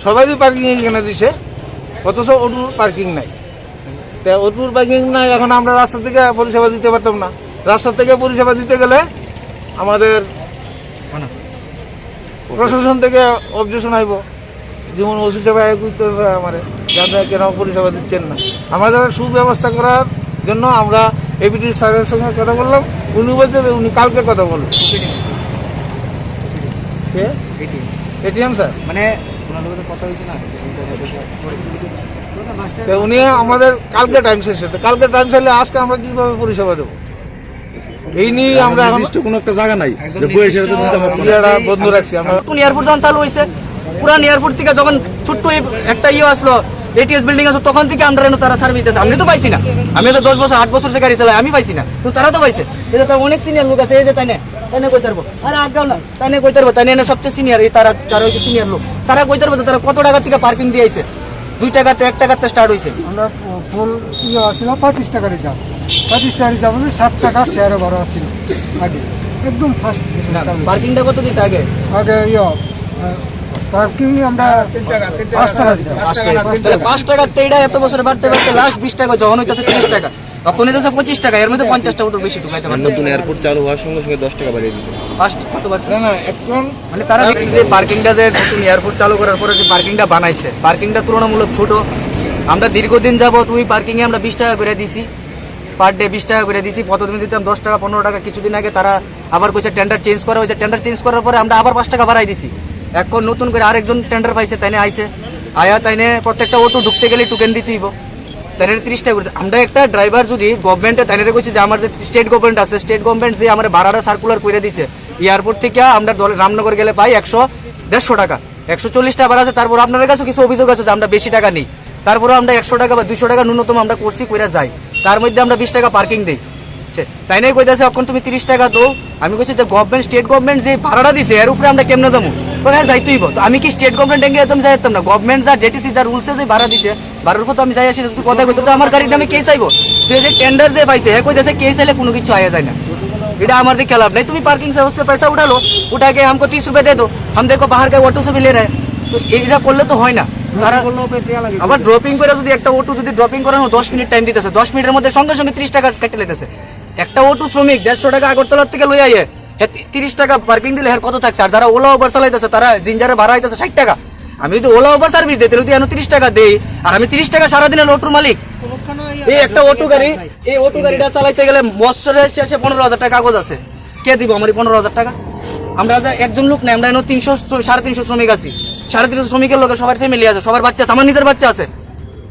সবারই পার্কিং এখানে দিছে, অথচ অটোর পার্কিং নাই। তা অটোর পার্কিং নাই, এখন আমরা রাস্তা থেকে পরিষেবা দিতে পারতাম না। রাস্তা থেকে পরিষেবা দিতে গেলে আমাদের প্রশাসন থেকে অবজেকশন আইব, যেমন ওসি সাহেব আগে করতেছে আমারে, যে আপনারা কেন পরিষেবা দিচ্ছেন না। আমাদের সুব্যবস্থা করার জন্য আমরা এপিডি স্যারের সঙ্গে কথা বললাম, উনি বলছেন যে উনি কালকে কথা বলবেন। কে? এটিএম। ATM sir. মানে ওনার লগে তো কথা হয়েছে না? তো উনি আমাদের কালকে টাইম শেষ হতে, কালকে টাইম শেষ হলে আজকে আমরা কিভাবে পরিষেবা দেবো? এই নিয়ে আমরা এখন নির্দিষ্ট কোনো একটা জায়গা নাই যে বইয়ে সেটা তো দিতে পারবো না। ইয়ারা বন্ধ রাখছি আমরা। নতুন এয়ারপোর্ট যখন চালু হয়েছে, পুরান এয়ারপোর্ট থেকে যখন ছোট্ট এই একটা ইয়ে আসলো, এটিএস বিল্ডিং আসলো, তখন থেকে আমরা এনে তারা সার্ভিস দিতেছে। আমি তো পাইছি না, আমি তো দশ বছর, আট বছর সে গাড়ি চালাই, আমি পাইছি না, তো তারা তো পাইছে। এই যে তার অনেক সিনিয়র লোক আছে, এই যে তাই না, তাই না কই তারবো, আরে আগাও না, তাই না কই তারবো, তাই না এনে সবচেয়ে সিনিয়র, এই তারা, তারা হচ্ছে সিনিয়র লোক, তারা কই তারবো তো, তারা কত টাকা থেকে পার্কিং দিয়ে আইছে। দুই টাকাতে, এক টাকাতে স্টার্ট হইছে। আমরা ফুল ইয়ে আছিল পঁচিশ টাকা রিজার্ভ, পঁচিশ টাকা রিজার্ভ আছে, ষাট টাকা শেয়ারও বারো আছিল আগে, একদম ফার্স্ট। না, পার্কিংটা কত দিতে আগে? আগে ইয়ে, পার্কিং আমরা তিন টাকা, তিন টাকা পাঁচ টাকা দিতাম। পাঁচ টাকা, তাহলে পাঁচ টাকাতে এটা এত বছর বাড়তে বাড়তে লাস্ট বিশ টাকা, যখন হইতেছে তিরিশ টাকা, তখন হইতেছে পঁচিশ টাকা, এর মধ্যে পঞ্চাশ টাকা উঠে বেশি ঢুকাইতে পারবে। নতুন এয়ারপোর্ট চালু হওয়ার সঙ্গে সঙ্গে দশ টাকা বাড়িয়ে দিয়েছে। ফার্স্ট কত পার্সেন্ট? না, না, এখন মানে তারা দেখি যে পার্কিংটা যে নতুন এয়ারপোর্ট চালু করার পরে যে পার্কিংটা বানাইছে, পার্কিংটা তুলনামূলক ছোট। আমরা দীর্ঘদিন যাবত ওই পার্কিংয়ে আমরা বিশ টাকা করে দিছি, পার ডে বিশ টাকা করে দিছি। প্রথমদিন দিতাম দশ টাকা, পনেরো টাকা, কিছুদিন আগে তারা আবার কইছে টেন্ডার চেঞ্জ করা হয়েছে, টেন্ডার চেঞ্জ করার পরে আমরা আবার পাঁচ টাকা বাড়াই দিছি। এখন নতুন করে আরেকজন টেন্ডার পাইছে, তাইনে আইছে, আয়া তাইনে প্রত্যেকটা অটো ঢুকতে গেলে টোকেন দিতে হইব। তাইলে তিরিশ টাকা করে। আমরা একটা ড্রাইভার যদি গভর্নমেন্টে তাইলে কইছে যে আমার যে স্টেট গভর্নমেন্ট আছে, স্টেট গভর্নমেন্ট যে আমার ভাড়াটা সার্কুলার করে দিছে, এয়ারপোর্ট থেকে আমরা দল-, রামনগর গেলে পাই একশো, দেড়শো টাকা, একশো চল্লিশ টাকা ভাড়া আছে। তারপর আপনার কাছে কিছু অভিযোগ আছে যে আমরা বেশি টাকা নিই, তারপরে আমরা একশো টাকা বা দুইশো টাকা ন্যূনতম আমরা করছি, কইরা যাই, তার মধ্যে আমরা বিশ টাকা পার্কিং দেই। সে তাই নাই কইতাছে, "এখন তুমি তিরিশ টাকা দাও।" আমি কইছি যে, "গভর্নমেন্ট, স্টেট গভর্নমেন্ট যে ভাড়াটা দিছে, এর উপরে আমরা কেমনে যাবো?" তো হ্যাঁ, যাইতেই হইব। তো আমি কি স্টেট গভর্নমেন্ট এঙ্গে একদম যাই পারতাম না? গভর্নমেন্ট যা, জেটিসি যা রুলসে যে ভাড়া দিছে, বারোর উপর তো আমি যাই আসি না। তুই কথা কইতে তো আমার গাড়ির নামে কেস আইবো। তুই যে টেন্ডার যে পাইছে, হ্যাঁ কইতাছে কেস আইলে কোনো কিছু আয়া যায় না। এটা আমার দিয়ে খেলাপ নাই। তুমি পার্কিং সে उससे पैसा उठा लो, उठा के हमको तीस रुपए दे दो, हम देखो बाहर का ऑटो से भी ले रहे हैं। তো এটা করলে তো হয় না। তারা আবার ড্রপিং করে যদি একটা অটো যদি ড্রপিং করানো দশ মিনিট টাইম দিতেছে, দশ মিনিটের মধ্যে সঙ্গে সঙ্গে তিরিশ টাকা কেটে নিতেছে। একটা অটো শ্রমিক দেড়শো টাকা আগরতলা থেকে লই আইয়ে, হ্যাঁ, তি-, তিরিশ টাকা পার্কিং দিলে হ্যাঁ কত থাকছে? আর যারা ওলা উবার চালাইতেছে, তারা জিঞ্জারে ভাড়া হইতেছে ষাট টাকা। আমি যদি ওলা উবার সার্ভিস দিই, তাহলে তো এখন তিরিশ টাকা দেই, আর আমি তিরিশ টাকা সারাদিনের অটোর মালিক। এই একটা অটো গাড়ি, এই অটো গাড়িটা চালাইতে গেলে বছরের শেষে পনেরো হাজার টাকা কাগজ আছে। কে দিব আমার এই পনেরো হাজার টাকা? আমরা যে একজন লোক নাই, আমরা এখন তিনশো শ্র-, সাড়ে তিনশো শ্রমিক আছি। সাড়ে তিনশো শ্রমিকের লগে সবার ফ্যামিলি আছে, সবার বাচ্চা আছে, আমার নিজের বাচ্চা আছে।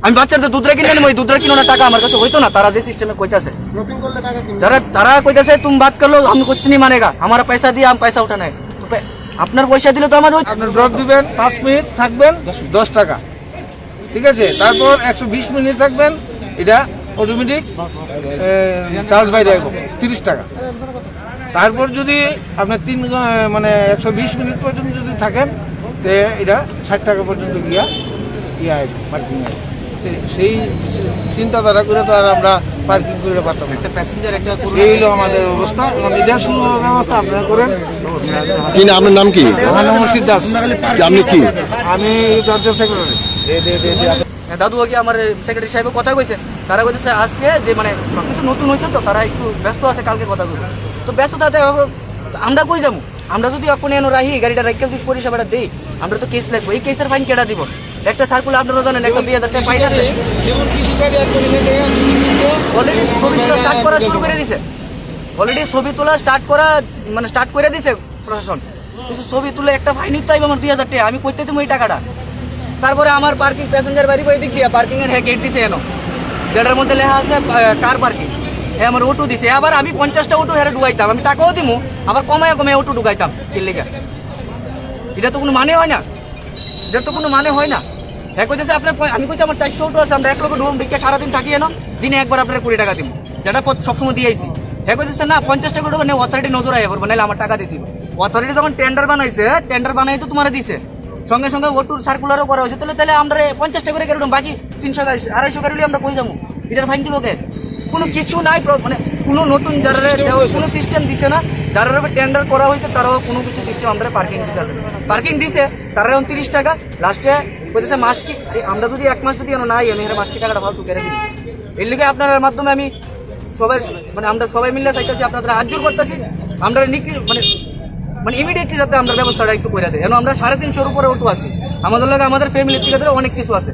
আমি বাচ্চার তো দুধ রেখে নিয়ে নেবো, এই দুধ রেখে নেওয়ার টাকা আমার কাছে হইতো না, তারা যে সিস্টেমে কইতাছে। ড্রপিং করলে টাকা কিনবে। যারা, তারা কইতাছে, "तुम बात कर लो, हम कुछ नहीं मानेगा, हमारा पैसा दिया, हम पैसा उठाना है।" তো পে-, আপনার পয়সা দিলে তো আমাদের হইতো। আপনি ড্রপ দিবেন, পাঁচ মিনিট থাকবেন, দশ টাকা, ঠিক আছে? তারপর একশো বিশ মিনিট থাকবেন, এটা অটোমেটিক চার্জ বাইরে আসবো, তিরিশ টাকা। তারপর যদি আপনি তিন ঘ-, মানে একশো বিশ মিনিট পর্যন্ত যদি থাকেন, তে এটা ষাট টাকা পর্যন্ত গিয়া ইয়া আসবে, পার্কিং আসবে। তো সেই চিন্তাধারা করে তো আর আমরা পার্কিং করে পারতাম না। একটা প্যাসেঞ্জার একটা করুন। এই হলো আমাদের অবস্থা, এবং এটা শুভ ব্যবস্থা আপনারা করেন। কি নাম, আপনার নাম কি? আমার নাম অসিত দাস। আপনি কি? আমি এই ব্রাঞ্চের সেক্রেটারি। দাদু আগে আমার সেক্রেটারি সাহেব কথা কইছে, তারা কইতেছে আজকে যে মানে সবকিছু নতুন হয়েছে তো তারা একটু ব্যস্ত আছে, কালকে কথা বলবো। তো ব্যস্ত তাতে এখন আমরা কই যাবো? আমরা যদি এখন এনে রাখি গাড়িটা রাখলে যদি পরিষেবাটা দেই, আমরা তো কেস লাগবো। এই কেসের ফাইন কেটা দিব? একটা সার্কুলার আপনারা জানেন, একটা দুই হাজার টাকা ফাইন আছে। যেমন কিছু গাড়ি এখন এখান থেকে চুরি করছে। অলরেডি ছবি তোলা স্টার্ট করা শুরু করে দিছে, অলরেডি ছবি তোলা স্টার্ট করা মানে স্টার্ট করে দিছে প্রশাসন। কিছু ছবি তুলে একটা ফাইন নিতে হবে আমার দুই হাজার টাকা, আমি করতে দেবো এই টাকাটা। তারপরে আমার পার্কিং প্যাসেঞ্জার বাড়ি ওই দিক দিয়ে পার্কিং এর হ্যাঁ গেট দিছে এনো, যেটার মধ্যে লেখা আছে কার পার্কিং। হ্যাঁ আমার অটো দিছে, আবার আমি পঞ্চাশটা অটো হেরে ঢুকাইতাম, আমি টাকাও দিমু, আবার কমায় কমায় অটো ঢুকাইতাম। কি লেখা? এটা তো কোনো মানে হয় না, এটা তো কোনো মানে হয় না। হ্যাঁ কইতেছে আপনার পয়- আমি কইছি আমার চারশো অটো আছে, আমরা এক লগে ঢুকবো, ঢুকে সারাদিন থাকি এনো, দিনে একবার আপনার কুড়ি টাকা দিমু, যেটা প্রত- সবসময় দিয়ে আইছি। হ্যাঁ কইতেছে না, পঞ্চাশ টাকা অটো নিয়ে অথরিটি নজর আইয়া করবো, নাহলে আমার টাকা দিয়ে দিব। অথরিটি যখন টেন্ডার বানাইছে, টেন্ডার বানাই তো তোমার দিছে, সঙ্গে সঙ্গে অটোর সার্কুলারও করা হয়েছে, তাহলে তাহলে আমরা পঞ্চাশ টাকা করে গাড়ি উঠবো, বাকি তিনশো গাড়ি, আড়াইশো গাড়ি উঠলে আমরা কই যাবো? এটার ফাইন দিব কে? কোনো কিছু নাই, প্র- মানে কোনো নতুন যারা দেওয়া কোনো সিস্টেম দিছে না, যারা টেন্ডার করা হয়েছে তারাও কোনো কিছু সিস্টেম আমরা পার্কিং দিতে আছে, পার্কিং দিছে তারা এখন তিরিশ টাকা। লাস্টে কইতেছে মাস কি, আরে আমরা যদি এক মাস যদি এনে নাই এনে মাস কি টাকাটা ফালতু কেটে দিই। এর লিগে আপনার মাধ্যমে আমি সবাই মানে আমরা সবাই মিলে চাইতেছি, আপনাদের হাত জোর করতেছি, আমরা নিকি মানে মানে ইমিডিয়েটলি যাতে আমরা ব্যবস্থাটা একটু করে দেয়। এন আমরা সাড়ে তিনশোর উপরে অটো আছে, আমাদের লগে আমাদের ফ্যামিলি থেকে ধরে অনেক কিছু আছে।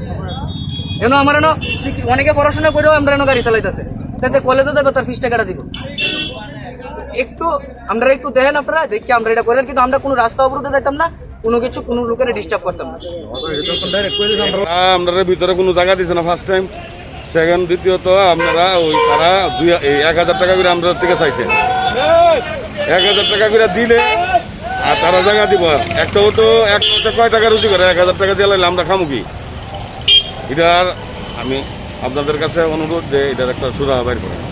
এন আমার এন শিক্ষি- অনেকে পড়াশোনা করেও আমরা এন গাড়ি চালাইতেছে, তাতে কলেজে যাবে তার ফিস টাকাটা দিব। একটু আমরা একটু দেখেন আপনারা, দেখি আমরা এটা করেন, কিন্তু আমরা কোনো রাস্তা অবরোধে যাইতাম না, কোনো কিছু কোনো লোকের ডিস্টার্ব করতাম না। আমরা ভিতরে কোনো জায়গা দিছে না ফার্স্ট টাইম। সেকেন্ড, দ্বিতীয়ত আপনারা ওই তারা দুই এই এক হাজার টাকা করে আমরা থেকে চাইছে, এক হাজার টাকা করে দিলে আর তারা জায়গা দিব। আর একটা অটো এক মাসে কয় টাকা রুজি করে, এক হাজার টাকা দিয়ে লাইলে আমরা খামু কি? এটার আমি আপনাদের কাছে অনুরোধ যে এটার একটা সুরাহা বাইর করেন।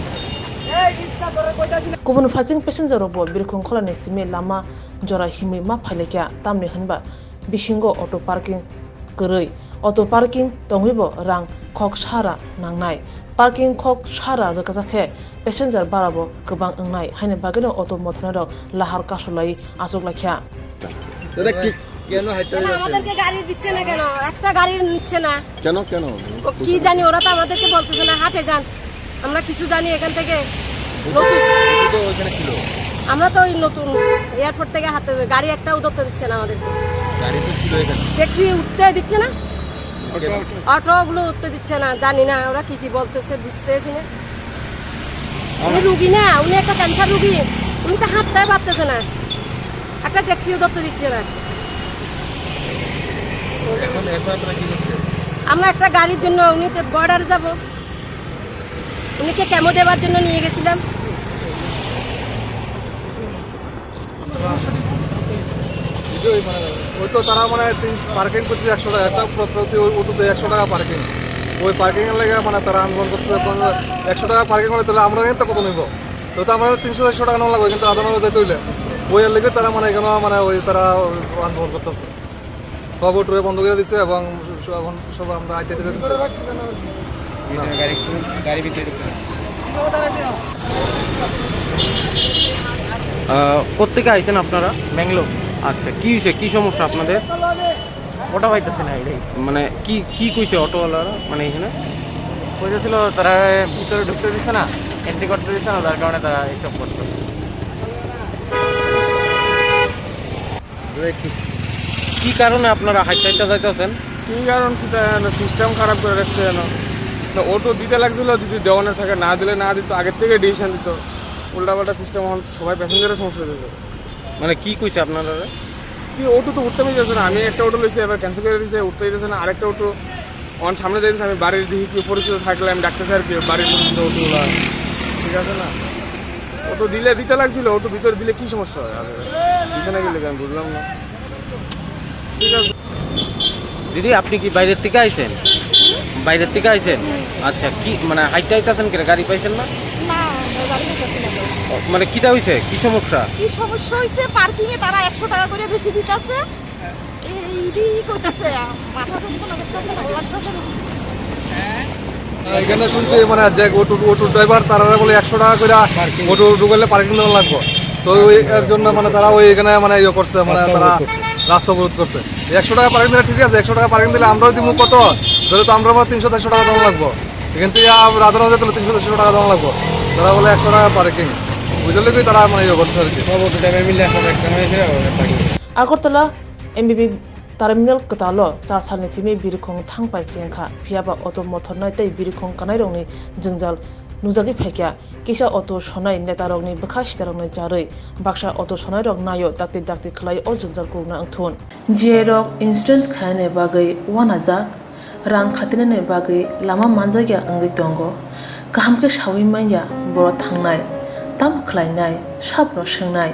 Kubun phaising passenger rokbo birkhung kholani simi lama jora himwi ma phailaikha, tamni hwnba bisingo auto parking kwrwi. Auto parking tongwibo rang khok sara nangnai. Parking khok sara rwkjak khe passenger barabo kwbang wngnai, haini bagwino auto mothornairok lahar kasu laiwi achuk laikha. দাদা, কি, কেন হাইটে না, যাচ্ছেন? আমাদেরকে গাড়ি দিচ্ছে না কেন? একটা গাড়ি নিচ্ছে না। কেন, কেন? ও কি জানি, ওরা তো আমাদেরকে বলতেছে না, হাটে যান। আমরা কিছু জানি এখান থেকে। নতুন। তো ওইখানে ছিল। আমরা তো ওই নতুন এয়ারপোর্ট থেকে হাতে গাড়ি একটাও ধরতে দিচ্ছে না আমাদেরকে। গাড়ি তো ছিল এখানে। ট্যাক্সি উঠতে দিচ্ছে না। কেন? অটোগুলো উঠতে দিচ্ছে না, জানি না ওরা কি কি বলতেছে, বুঝতেছি না। উনি রুগী না, উনি একটা ক্যান্সার রুগী, উনি তো হাঁটতে পারতেছে না, একটা ট্যাক্সিও ধরতে দিচ্ছে না। এখন, এখন আপনারা কি করছেন? আমরা একটা গাড়ির জন্য, উনি তো বর্ডারে যাব, উনিকে কেমো দেওয়ার জন্য নিয়ে গেছিলাম। ওই তো তারা মানে তিন পার্কিং করছে একশো টাকা, একটা প্র- প্রতি অ- অটোতে একশো টাকা পার্কিং। ওই পার্কিং এর লাগে মানে তারা আন্দোলন করছে, একশো টাকা পার্কিং করে তাহলে আমরা কিন্তু কত নিব? তো তো আমরা তিনশো চারশো টাকা নেওয়া লাগবে, কিন্তু আদালতে যাইতে হইলে ওই এর লেগে তারা মানে এখানে মানে ওই তারা আন্দোলন করতেছে। সব অটো বন্ধ করে দিচ্ছে এবং সব এখন সব আমরা আইতে আইতে দিচ্ছে। গাড়ি, গাড়ি ভিতরে ঢুকতে। আহ, কোত্থেকে আইছেন আপনারা? ব্যাঙ্গালোর। আচ্ছা, কি হয়েছে, কি সমস্যা আপনাদের? ওটা পাইতেছে না এটাই। মানে কি, কি কইছে অটোওয়ালারা, মানে এখানে? কইতেছিল তারা ভিতরে ঢুকতে দিচ্ছে না, এন্ট্রি করতে দিচ্ছে না, যার কারণে তারা এইসব করছে। কি, কি কারণে আপনারা হাইটে হাইটে যাইতেছেন? কি কারণ, কি তার সিস্টেম খারাপ করে রাখছে যেন। তো অটো দিতে লাগছিল, যদি দেওয়ানো থাকে, না দিলে না দিত, আগের থেকে ডিসিশন দিত। উল্টাপাল্টা সিস্টেম, এখন সবাই প্যাসেঞ্জারের সমস্যা হয়ে যাবে। মানে কি কইছে আপনারা? কি অটো তো উঠতে পারতেছে না, আমি একটা অটো লইছি, এবার ক্যান্সেল করে দিছে, উঠতে দিতেছে না, আরেকটা অটো অন সামনে দিয়ে দিছে, আমি বাড়ির দিকে কি পরিচিত থাকলে আমি ডাকতেছি আর কি, বাড়ির পর্যন্ত অটোগুলা, ঠিক আছে না? অটো দিলে দিতে লাগছিল, অটো ভিতরে দিলে কি সমস্যা হয়? আর পিছনে গেলে আমি বুঝলাম না। ঠিক আছে। দিদি, আপনি কি বাইরের থেকে আইছেন? বাইরের থেকে আইছেন? আচ্ছা, কি মানে হাইটে আইতাছেন কেন, গাড়ি পাইছেন না? না, গাড়ি পাইতাছি না তো। ও, মানে কিটা হইছে, কি সমস্যা? কি সমস্যা হইছে? পার্কিং এ তারা একশো টাকা করে বেশি দিতাছে। এই, এই, এই কইতাছে, মাথা যন্ত্রণা করতেছে, ভালো লাগতেছে না। এখানে শুনছি মানে যে অটো, অটো ড্রাইভার তারা বলে একশো টাকা করে অটো ঢুকাইলে পার্কিং দেওয়া লাগবে। তো ওই এর জন্য মানে তারা ওই এখানে মানে ইয়ে করছে, মানে তারা রাস্তা অবরোধ করছে। একশো টাকা পার্কিং দিলে ঠিক আছে, একশো টাকা পার্কিং দিলে আমরাও দিব কত? ধরে তো আমরা তিনশো চারশো টাকা দেওয়া লাগবো। কিন্তু ইয়া দাদারাও যেতে তিনশো চারশো টাকা দেওয়া লাগবো। তারা বলে একশো টাকা পার্কিং, বুঝলে কি তারা মানে ইয়ে করছে আর কি। Agartala M B B terminal kwtalo cha salni simi birikhong thang pai chengkha, phiyaba auto mothornai tei birikhong kanairokni jwngjal nukjagwi phaikha. Kisa auto sonai netarokni bwkha sitarokni jarwi baksa auto sonairok naio dakti dakti khlai o jwngjal kurukna wngthun. J rok insurance khainani bagwi uanajak, rang khatinani bagwi lama manjakya wngwi tongo. Kaham khe saui manya boro thangnai, tamo khlainai, sabno swngnai.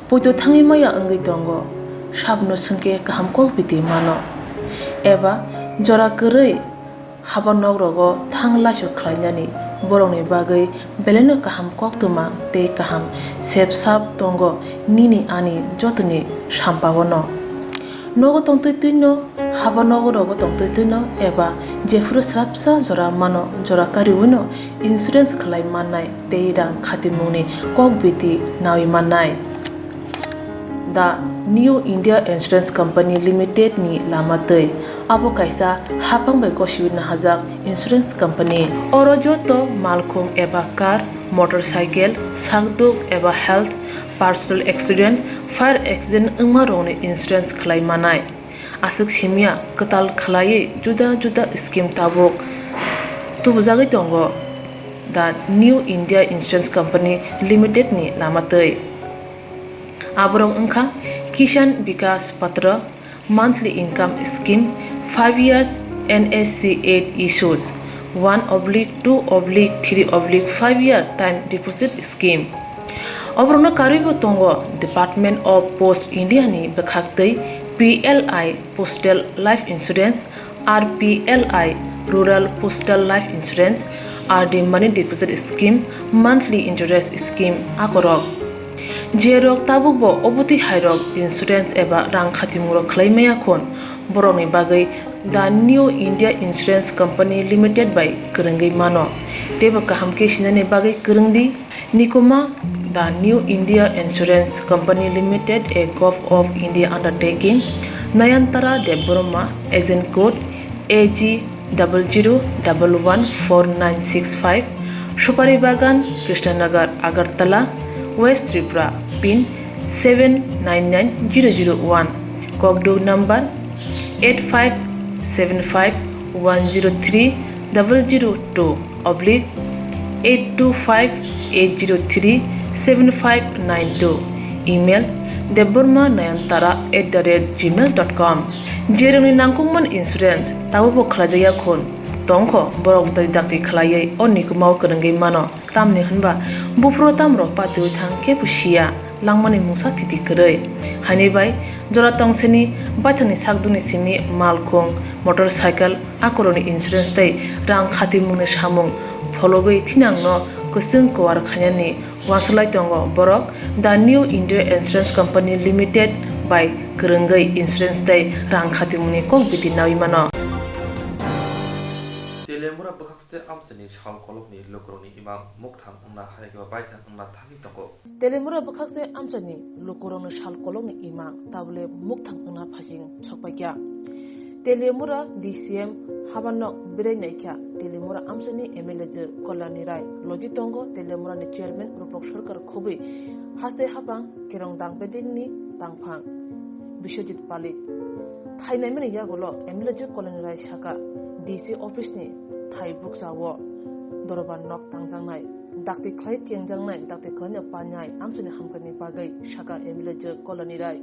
Poito thangwi maya wngwi tongo, sabno swngkhe kaham kok biti mano. Eba jora kwrwi haba nok rogo thang laisu khlainani borokni bagwi belaino kaham koktwma tei kaham sep sap tongo nini ani jotoni sampao no. Nogo tongtwi twino, haba nogo rogo tongtwi twino eba jephuru srapsa jora mano jora kariwino insurance khlai mannai tei rang khatimungni kok biti naui mannai. The New India Insurance Company Limited ni lama twi. Abo kaisa hapang bai gosiwi nahajak insurance company. Oro joto malkhung eba car, motorcycle, sakduk eba health, personal accident, fire accident wngma rokni insurance khlai manai. Aswk simya kwtal khlaiwi juda juda scheme tabuk tubujagwi tongo the New India Insurance Company Limited ni lama twi. Aborok wngkha Kisan Vikas Patra, monthly income scheme, five years N S C eight issues, one oblique two oblique three oblique five year time deposit scheme. Oborokno karwibo tongo Department of Post India ni bwkhaktwi P L I Postal Life Insurance, R P L I Rural Postal Life Insurance, R D Money Deposit Scheme, Monthly Interest Scheme akorok. Jerok tabukbo obotwi hairok insurance eba rang khatimungrok khlai maya khun, borokni bagwi The New India Insurance Company Limited bai kwrwngwi mano. Teibo kaham khe sinani bagwi kwrwngdi. Nikuma, The New India Insurance Company Limited, a Gov of India undertaking, Nayantara Debbarma, agent code A G double zero double one four nine six five, Supari Bagan, Krishnanagar, Agartala, West Tripura, pin seven nine nine zero zero one, kokduk number eight five seven five one zero three double zero two oblique eight two five eight zero three seven five nine two, email debbarma nayantara at the rate gmail dot com. Jerokni nangkukmani insurance tabukbo khlaijakya khun tongkho, borok dai dakti khlaiwi o nikumao kwrwngwi mano. Tamni hwnba buphuru tamrok patiwi thang kebo siya, langmani mungsa thiti kwrwi. Haini bai jora tongsini baithangni sakdukni simi malkhung, motorcycle, akorokni insurance tei rang khatimungni samung phologwi thinangno kwchwng kuar khainani uansuk lai tongo borok. The New India Insurance Company Limited bai kwrwngwi insurance tei rang khatimungni kok biti naui mano. Telemura bwkhakste amchaini sal kolokni lukurokni imang mukthang wngna hai khe baithang wngna thangwi tongo. Telemura bwkhakste amchaini lukurokni sal kolokni imang tabule mukthang wngna phasing sokpaikha. Telemura D C M habanok berai naikha Telemura amchaini M L A je Kalyani Rai, logi tongo Telemura ni chairman Rupak Sarkar khobwi haste hapang kerong dang bedekni tangphang Biswajit Palik. Thainaimani yagulo M L A je Kalyani Rai saka D C office ni thai bukchao dorbar nok tangjaknai, dakti khlai kengjaknai, dakti khlaino panai amchaini hamkrai ni bagwi saka M L A je Kalyani Rai.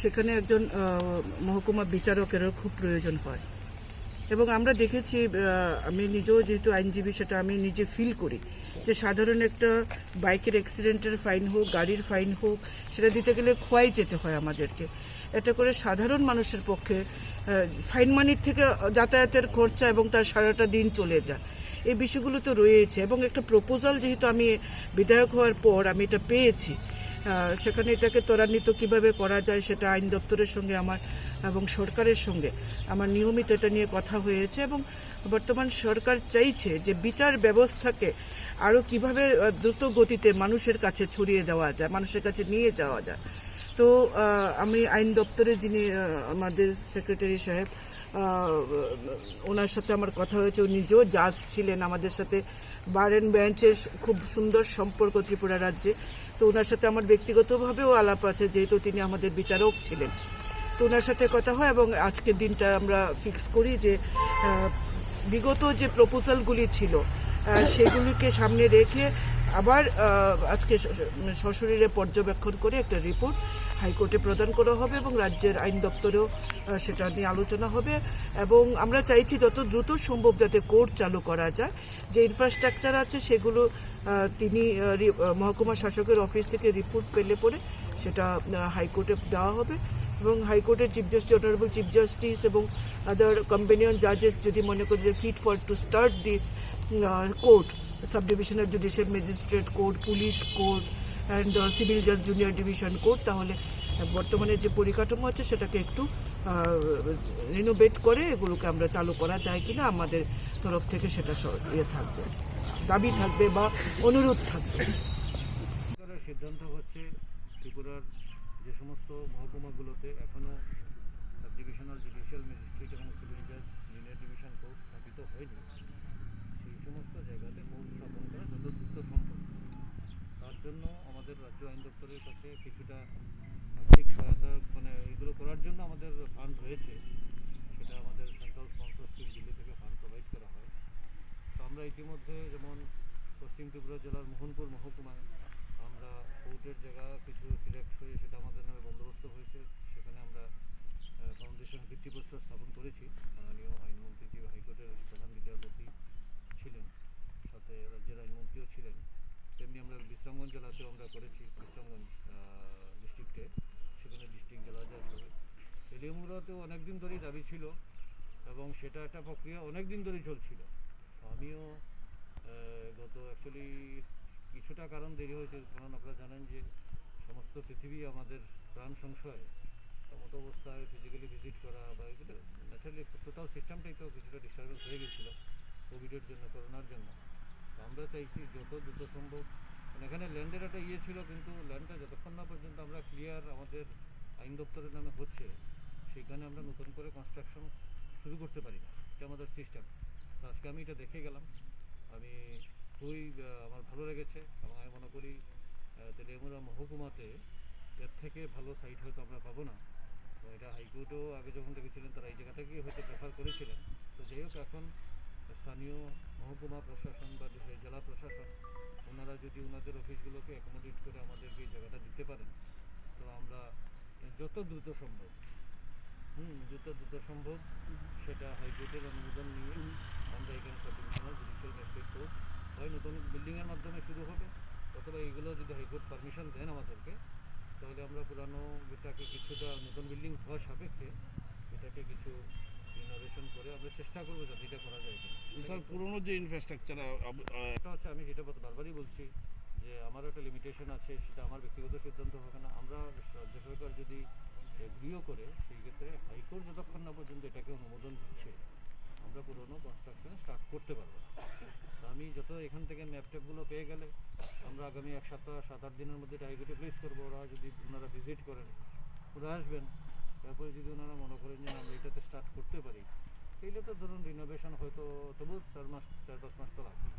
সেখানে একজন, আহ, মহকুমা বিচারকেরও খুব প্রয়োজন হয়। এবং আমরা দেখেছি, আহ, আমি নিজেও যেহেতু আইনজীবী, সেটা আমি নিজে ফিল করি যে সাধারণ একটা বাইকের অ্যাক্সিডেন্টের ফাইন হোক, গাড়ির ফাইন হোক, সেটা দিতে গেলে খোয়াই যেতে হয় আমাদেরকে। এতে করে সাধারণ মানুষের পক্ষে, আহ, ফাইন মানির থেকে যাতায়াতের খরচা এবং তার সারাটা দিন চলে যায়। এই বিষয়গুলো তো রয়েছে এবং একটা প্রপোজাল যেহেতু আমি বিধায়ক হওয়ার পর আমি এটা পেয়েছি, আহ, সেখানে এটাকে ত্বরান্বিত কিভাবে করা যায় সেটা আইন দপ্তরের সঙ্গে আমার এবং সরকারের সঙ্গে আমার নিয়মিত এটা নিয়ে কথা হয়েছে এবং বর্তমান সরকার চাইছে যে বিচার ব্যবস্থাকে আরও কিভাবে, আহ, দ্রুত গতিতে মানুষের কাছে ছড়িয়ে দেওয়া যায়, মানুষের কাছে নিয়ে যাওয়া যায়। তো আহ, আমি আইন দপ্তরে যিনি আহ, আমাদের সেক্রেটারি সাহেব, আহ, ওনার সাথে আমার কথা হয়েছে। উনি নিজেও জাজ ছিলেন, আমাদের সাথে বার অ্যান্ড বেঞ্চের স- খুব সুন্দর সম্পর্ক ত্রিপুরা রাজ্যে। তো ওনার সাথে আমার ব্যক্তিগতভাবেও আলাপ আছে, যেহেতু তিনি আমাদের বিচারক ছিলেন। তো ওনার সাথে কথা হয় এবং আজকের দিনটা আমরা ফিক্স করি যে আহ, বিগত যে প্রপোজালগুলি ছিল, আহ, সেগুলিকে সামনে রেখে আবার আহ, আজকে স- স- সশরীরে পর্যবেক্ষণ করে একটা রিপোর্ট হাইকোর্টে প্রদান করা হবে এবং রাজ্যের আইন দপ্তরেও আহ, সেটা নিয়ে আলোচনা হবে। এবং আমরা চাইছি যত দ্রুত সম্ভব যাতে কোর্ট চালু করা যায়। যে ইনফ্রাস্ট্রাকচার আছে সেগুলো আহ, তিনি আহ, রি- আহ, মহকুমা শাসকের অফিস থেকে রিপোর্ট পেলে পরে সেটা আহ, হাইকোর্টে দেওয়া হবে এবং হাইকোর্টের chief justice, honourable chief justice এবং আদার কম্পেনিয়ন জাজেস যদি মনে করে যে fit for to start this court, sub divisional judicial magistrate court, police court and civil judge junior division court, তাহলে বর্তমানে যে পরিকাঠামো আছে সেটাকে একটু রিনোভেট করে এগুলোকে আমরা চালু করা যায় কিনা, আমাদের তরফ থেকে সেটা স- ইয়ে থাকবে, দাবি থাকবে বা অনুরোধ থাকবে। সরকারের সিদ্ধান্ত হচ্ছে ত্রিপুরার যে সমস্ত মহকুমাগুলোতে এখনও সাব ডিভিশনাল জুডিশিয়াল ম্যাজিস্ট্রেট এবং সিভিল জাজ জুনিয়র ডিভিশন কোর্ট স্থাপিত হয়নি, সেই সমস্ত জায়গাতে কোর্ট স্থাপন করা যত দ্রুত সম্ভব। তার জন্য আমাদের রাজ্য আইন দপ্তরের কাছে কিছুটা আর্থিক সহায়তা, মানে, এগুলো করার জন্য আমাদের ফান্ড রয়েছে, সেটা আমাদের সেন্ট্রাল স্পন্সর স্কিম দিল্লি থেকে ফান্ড প্রোভাইড করা হয়। তো আমরা ইতিমধ্যে যেমন পশ্চিম ত্রিপুরা জেলার মোহনপুর মহকুমায় আমরা কোর্টের জায়গা কিছু সিলেক্ট হয়ে সেটা আমাদের নামে বন্দোবস্ত হয়েছে, সেখানে আমরা ফাউন্ডেশন ভিত্তিপ্রস্তর স্থাপন করেছি। মাননীয় আইনমন্ত্রী, যে হাইকোর্টের প্রধান বিচারপতি ছিলেন, সাথে রাজ্যের আইনমন্ত্রীও ছিলেন। তেমনি আমরা বিশ্রামগঞ্জ জেলাতেও আমরা করেছি, বিশ্রামগঞ্জ ডিস্ট্রিক্টে, সেখানে ডিস্ট্রিক্ট জেলা জাজ হবে। তেলিয়ামুড়াতেও অনেক দিন ধরেই দাবি ছিল এবং সেটা একটা প্রক্রিয়া অনেক দিন ধরেই চলছিল। তো আমিও আহ, গত অ্যাকচুয়ালি কিছুটা কারণ দেরি হয়েছে, কারণ আপনারা জানেন যে সমস্ত পৃথিবী আমাদের প্রাণ সংশয়, এমতো অবস্থায় ফিজিক্যালি ভিজিট করা বা এগুলো ন্যাচারালি টোটাল সিস্টেমটাই তো কিছুটা ডিস্টারবেন্স হয়ে গেছিলো কোভিডের জন্য, করোনার জন্য। তো আমরা চাইছি যত দ্রুত সম্ভব, মানে, এখানে ল্যান্ডের একটা ইয়ে ছিল, কিন্তু ল্যান্ডটা যতক্ষণ না পর্যন্ত আমরা ক্লিয়ার আমাদের আইন দপ্তরের নামে হচ্ছে, সেখানে আমরা নতুন করে কনস্ট্রাকশন শুরু করতে পারি না। এটা আমাদের সিস্টেম। তো আজকে আমি এটা দেখে গেলাম। আমি খুবই, আহ, আমার ভালো লেগেছে এবং আমি মনে করি, আহ, তেলিয়ামুড়া মহকুমাতে এর থেকে ভালো সাইট হয়তো আমরা পাবো না। তো এটা হাইকোর্টও আগে যখন দেখেছিলেন, তারা এই জায়গাটাকেই হয়তো প্রেফার করেছিলেন। তো যাই হোক, এখন স্থানীয় মহকুমা প্রশাসন বা জে-, জেলা প্রশাসন, ওনারা যদি ওনাদের অফিসগুলোকে অ্যাকোমোডেট করে আমাদেরকে এই জায়গাটা দিতে পারেন, তো আমরা যত দ্রুত সম্ভব, হুম, যত দ্রুত সম্ভব সেটা হাইকোর্টের অনুমোদন নিয়ে আমরা এখানে sub divisional judicial magistrate court হয় নতুন বিল্ডিংয়ের মাধ্যমে শুরু হবে, অথবা এগুলো যদি হাইকোর্ট পারমিশন দেন আমাদেরকে, তাহলে আমরা পুরানো যেটাকে কিছুটা নতুন বিল্ডিং হওয়া সাপেক্ষে এটাকে কিছু রিনোভেশন করে আমরা চেষ্টা করবো যাতে এটা করা যায় কিনা। স্যার, পুরোনো যে ইনফ্রাস্ট্রাকচার, এটা হচ্ছে, আমি যেটা বারবারই বলছি যে আমারও একটা লিমিটেশন আছে, সেটা আমার ব্যক্তিগত সিদ্ধান্ত হবে না। আমরা রাজ্য সরকার যদি এগ্রিও করে, সেই ক্ষেত্রে হাইকোর্ট যতক্ষণ না পর্যন্ত এটাকে অনুমোদন দিচ্ছে, আমরা পুরোনো কনস্ট্রাকশন স্টার্ট করতে পারবো না। তো আমি যত এখান থেকে ম্যাপ ট্যাপগুলো পেয়ে গেলে আমরা আগামী এক সপ্তাহ, সাত আট দিনের মধ্যে এটা হাইকোর্টে প্লেস করবো। ওরা যদি, ওনারা ভিজিট করেন, ওরা আসবেন, তারপরে যদি ওনারা মনে করেন যে আমরা এটাতে স্টার্ট করতে পারি, তাহলে তো ধরুন রিনোভেশন হয়তো তবু চার মাস, চার পাঁচ মাস তো লাগবে।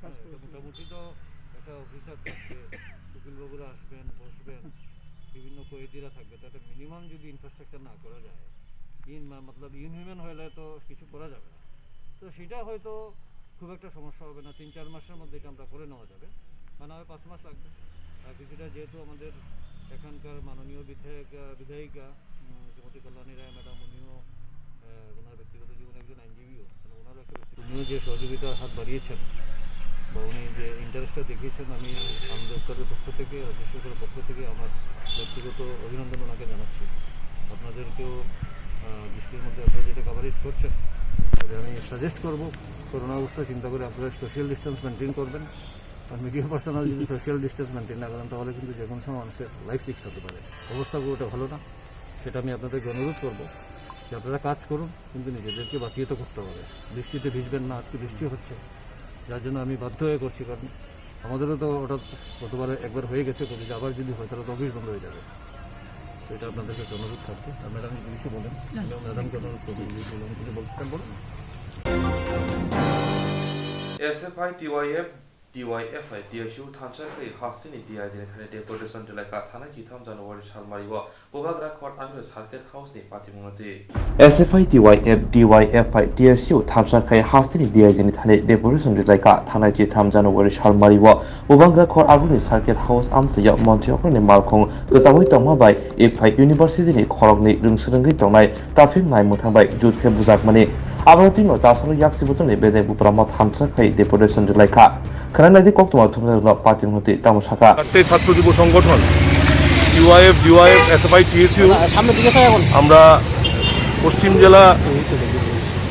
হ্যাঁ, এটা মোটামুটি তো একটা অফিসার থাকবে, উকিলবাবুরা আসবেন, বসবেন, বিভিন্ন কয়েদিরা থাকবে, তাতে মিনিমাম যদি ইনফ্রাস্ট্রাকচার না করা যায়, ইন মা-, মতলব ইনহিউম্যান হলে তো কিছু করা যাবে না। তো সেটা হয়তো খুব একটা সমস্যা হবে না, তিন চার মাসের মধ্যে এটা আমরা করে নেওয়া যাবে, মানে হয় পাঁচ মাস লাগবে। আর কিছুটা যেহেতু আমাদের এখানকার মাননীয় বিধায়ক, আহ, বিধায়িকা, উম, শ্রীমতী কল্যাণী রায় ম্যাডাম, উনিও, আহ, ওনার ব্যক্তিগত জীবনে একজন আইনজীবীও, মানে ওনারও একটা ব্যক্তি-, উনিও যে সহযোগিতার হাত বাড়িয়েছেন বা উনি যে ইন্টারেস্টটা দেখিয়েছেন, আমি আনন্দ দপ্তরের পক্ষ থেকে, রাজ্য সরকারের পক্ষ থেকে আমার ব্যক্তিগত অভিনন্দন ওনাকে জানাচ্ছি। আপনাদেরকেও, আহ, দৃষ্টির মধ্যে আপনারা যেটা কভারেজ করছেন, তবে আমি সাজেস্ট করব, করোনা অবস্থা চিন্তা করে আপনারা সোশ্যাল ডিস্টেন্স মেনটেন করবেন। আর মিডিয়া পার্সোনাল যদি সোশ্যাল ডিস্টেন্স মেনটেন না করেন, তাহলে কিন্তু যে কোনো সময় মানুষের লাইফ রিস্ক হতে পারে। অবস্থা খুব একটা ভালো না, সেটা আমি আপনাদেরকে অনুরোধ করব যে আপনারা কাজ করুন, কিন্তু নিজেদেরকে বাঁচিয়ে তো করতে হবে। বৃষ্টিতে ভিজবেন না, আজকে বৃষ্টি হচ্ছে, যার জন্য আমি বাধ্য হয়ে করছি, কারণ আমাদেরও তো ওটা গতবার একবার হয়ে গেছে কোভিড, আবার যদি হয় তাহলে তো অফিস বন্ধ হয়ে যাবে। এটা আপনাদের কাছে অনুরোধ থাকবে, আর ম্যাডাম যদি কিছু বলেন, আমি ম্যাডামকে অনুরোধ করবো, যদি বলেন, কিছু বলতে চান, বলুন। SFI, TYF, DYFI, TSU thansa khai hasteni diaidini thani deputation rwlaikha, thanai chitham January salmario Bubagra Khor Agro Circuit House ni patimungno twi. S F I T Y F, D Y F I, T S U thansa khai hasteni diaidini thani deputation rwlaikha, thanai chitham January salmario Bubagra Khor Agro Circuit House amsaya montri okhroni malkhung kwchaui tongma bai Ekphai University ni khoroknwi rwngswrwngwi tongnai traffic nai mwthang bai jut khe bujakmani. Abono twino chasalo yaksi bwtwrwngni bedek buprama thansa khai deputation rwlaikha. Khwnanai di koktwma thumnairokno patimungno twi tamo sakha. চারটে ছাত্র যুব সংগঠন, TYF, DYF, SFI, TSU, সামনের দিকে চাই এখন। আমরা পশ্চিম জেলা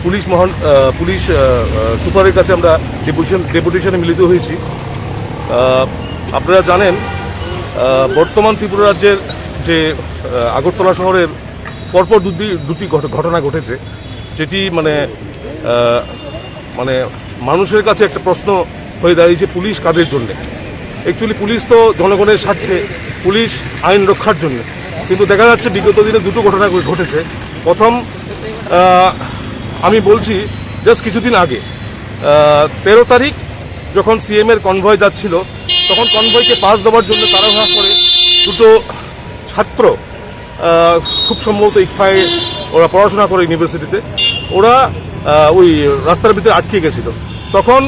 পুলিশ মহান, আহ, পুলিশ, আহ, আহ, সুপারের কাছে আমরা ডেপুটেশন, ডেপুটেশনে মিলিত হয়েছি। আহ, আপনারা জানেন, আহ, বর্তমান ত্রিপুরা রাজ্যের যে, আহ, আগরতলা শহরের পরপর দুটি, দুটি ঘট-, ঘটনা ঘটেছে, যেটি মানে, আহ, মানে মানুষের কাছে একটা প্রশ্ন হয়ে দাঁড়িয়েছে পুলিশ কাদের জন্যে। অ্যাকচুয়ালি পুলিশ তো জনগণের স্বার্থে, পুলিশ আইন রক্ষার জন্য, কিন্তু দেখা যাচ্ছে বিগত দিনে দুটো ঘটনা ঘ-, ঘটেছে। প্রথম, আহ, আমি বলছি, জাস্ট কিছুদিন আগে, আহ, তেরো তারিখ যখন সিএম এর কনভয় যাচ্ছিল, তখন কনভয়কে পাস দেওয়ার জন্য তাড়াহুড়া করে দুটো ছাত্র, আহ, খুব সম্ভবত ইকফায় ওরা পড়াশোনা করে ইউনিভার্সিটিতে, ওরা, আহ, ওই রাস্তার ভিতরে আটকে গেছিল। তখন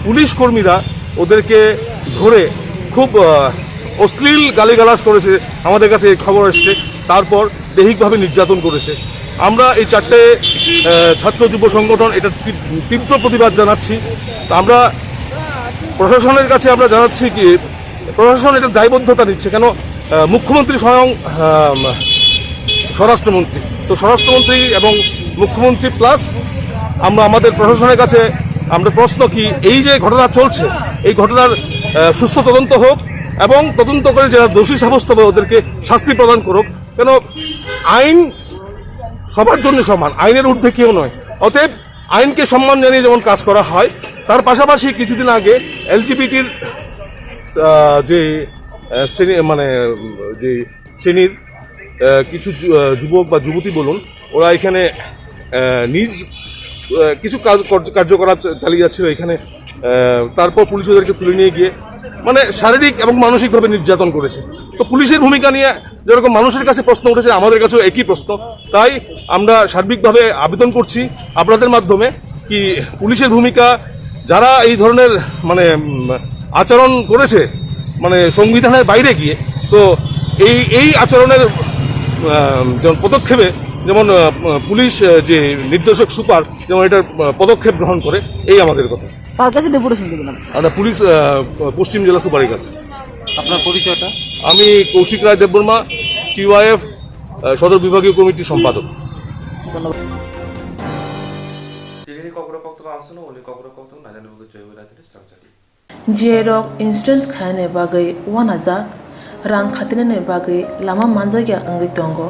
পুলিশ কর্মীরা ওদেরকে ধরে খুব, আহ, অশ্লীল গালিগালাজ করেছে, আমাদের কাছে এই খবর এসছে। তারপর দৈহিকভাবে নির্যাতন করেছে। আমরা এই চারটে, আহ, ছাত্র যুব সংগঠন এটা তীব-, তীব্র প্রতিবাদ জানাচ্ছি। তো আমরা প্রশাসনের কাছে আমরা জানাচ্ছি কি, প্রশাসন এটা দায়বদ্ধতা নিচ্ছে কেন? আহ, মুখ্যমন্ত্রী স্বয়ং, আহ, স্বরাষ্ট্রমন্ত্রী, তো স্বরাষ্ট্রমন্ত্রী এবং মুখ্যমন্ত্রী প্লাস আমরা আমাদের প্রশাসনের কাছে আমরা প্রশ্ন কি, এই যে ঘটনা চলছে, এই ঘটনার, আহ, সুস্থ তদন্ত হোক এবং তদন্ত করে যারা দোষী সাব্যস্ত হবে ওদেরকে শাস্তি প্রদান করুক। কেন আইন সবার জন্য সমান, আইনের ঊর্ধ্বে কেউ নয়। অতএব আইনকে সম্মান জানিয়ে যেমন কাজ করা হয়, তার পাশাপাশি কিছুদিন আগে এলজিবিটির, আহ, যে, আহ, শ্রেণী, মানে, উম, যে শ্রেণীর, আহ, কিছু যু-, আহ, যুবক বা যুবতী বলুন, ওরা এখানে, আহ, নিজ, আহ, কিছু কাজ, কার্য-, কার্যকলাপ চা-, চালিয়ে যাচ্ছিল এখানে। আহ, তারপর পুলিশ ওদেরকে তুলে নিয়ে গিয়ে মানে শারীরিক এবং মানসিকভাবে নির্যাতন করেছে। তো পুলিশের ভূমিকা নিয়ে যেরকম মানুষের কাছে প্রশ্ন উঠেছে, আমাদের কাছেও একই প্রশ্ন। তাই আমরা সার্বিকভাবে আবেদন করছি আপনাদের মাধ্যমে কি পুলিশের ভূমিকা, যারা এই ধরনের মানে, উম, আচরণ করেছে মানে সংবিধানের বাইরে গিয়ে, তো এই, এই আচরণের, আহ, যেমন পদক্ষেপে যেমন, আহ, পুলিশ, আহ, যে নির্দেশক সুপার যেমন এটার, আহ, পদক্ষেপ গ্রহণ করে, এই আমাদের কথা। কার কাছে ডেপুটেশন দেবেন আপনি? আমরা পুলিশ, আহ, পশ্চিম জেলা সুপারের কাছে। আপনার পরিচয়টা? আমি কৌশিক রায় দেববর্মা, টিওয়াইএফ, আহ, সদর বিভাগীয় কমিটির সম্পাদক। ধন্যবাদ। Tinini kokborok koktwma amsano, uni kokborok koktwma nainani bagwi chwngwi naitani srangchati. Jerok insurance khainani bagwi uanajak, rang khatinani bagwi lama manjakya wngwi tongo.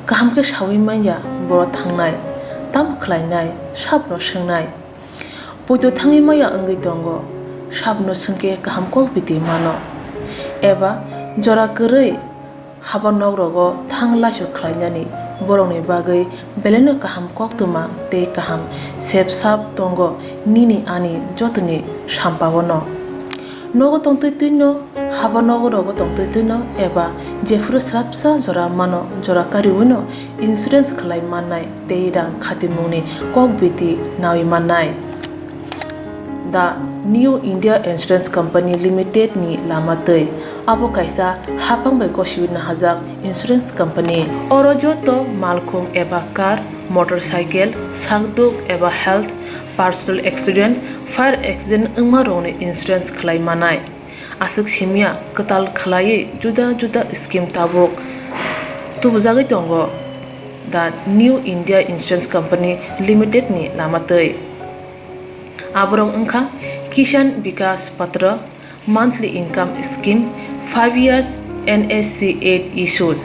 Kaham khe saui manya borok thangnai, tamo khlainai, sabno swngnai. Poito thangwi maya wngwi tongo, sabno swngkhe kaham kok biti mano. Eba jora kwrwi haba nok rogo thang laisu khlainani borokni bagwi belaino kaham koktwma tei kaham sep sap tongo nini ani jotoni sampao no. Nogo tongtwi twino, haba nogo rogo tongtwi twino eba jephuru swrapsa jora mano jora kariwino insurance khlai mannai tei rang khatimungni kok biti naui mannai. The New India Insurance Company Limited ni lama twi. Abo kaisa hapang bai gosiwi nahajak insurance company. Oro joto malkhung eba car, motorcycle, sakduk eba health, personal accident, fire accident wngma rokni insurance khlai manai. Aswk simya kwtal khlaiwi juda juda scheme tabuk tubujagwi tongo the New India Insurance Company Limited ni lama twi. Aborok wngkha Kisan Vikas Patra, monthly income scheme, five years N S C eight issues,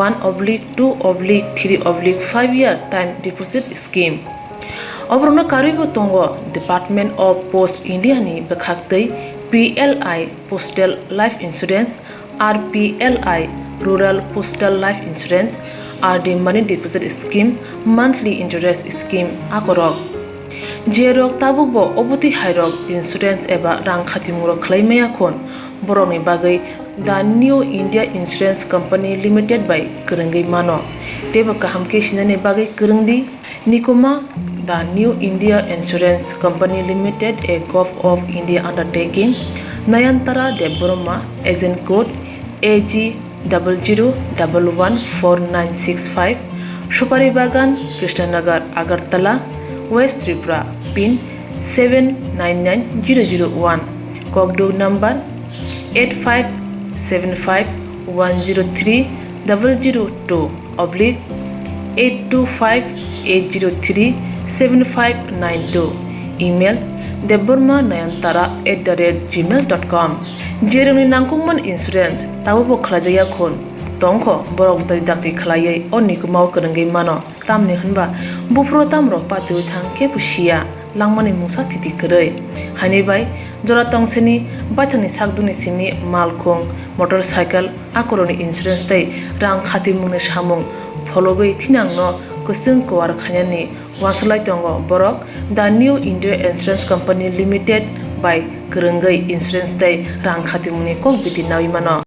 one oblique two oblique three oblique five year time deposit scheme. Oborokno karwibo tongo Department of Post India ni bwkhaktwi P L I Postal Life Insurance, R P L I Rural Postal Life Insurance, R D Money Deposit Scheme, Monthly Interest Scheme akorok. Jerok tabukbo obotwi hairok insurance eba rang khatimungrok khlai maya khon, borokni bagwi The New India Insurance Company Limited bai kwrwngwi mano. Teibo kaham khe sinani bagwi kwrwng di. Nikuma, The New India Insurance Company Limited, a Govt of India undertaking, Nayantara Debbarma, Agent Code A G double zero double one four nine six five, Supari Bagan, Krishnanagar, Agartala, West Tripura, pin seven nine nine zero zero one, kokduk number eight five seven five one zero three double zero two oblique eight two five eight zero three seven five nine two, email debbarma nayantara at the rate gmail dot com. Jerokni nangkukmani insurance tabukbo khlaijakya khun tongkho, borok bwtwi dakti khlaiwi o nikumao kwrwngwi mano. Tamni hwnba buphuru tamrok patiwi thang kebo siya, langmani mungsa thiti kwrwi. Haini bai jora tongsini baithangni sakduni simi malkhung, motorcycle, akorokni insurance tei rang khatimungni samung phologwi thinangno kwchwng kuar khainani uansuk lai tongo borok. The New India Insurance Company Limited bai kwrwngwi insurance tei rang khatimungni kok biti naui mano.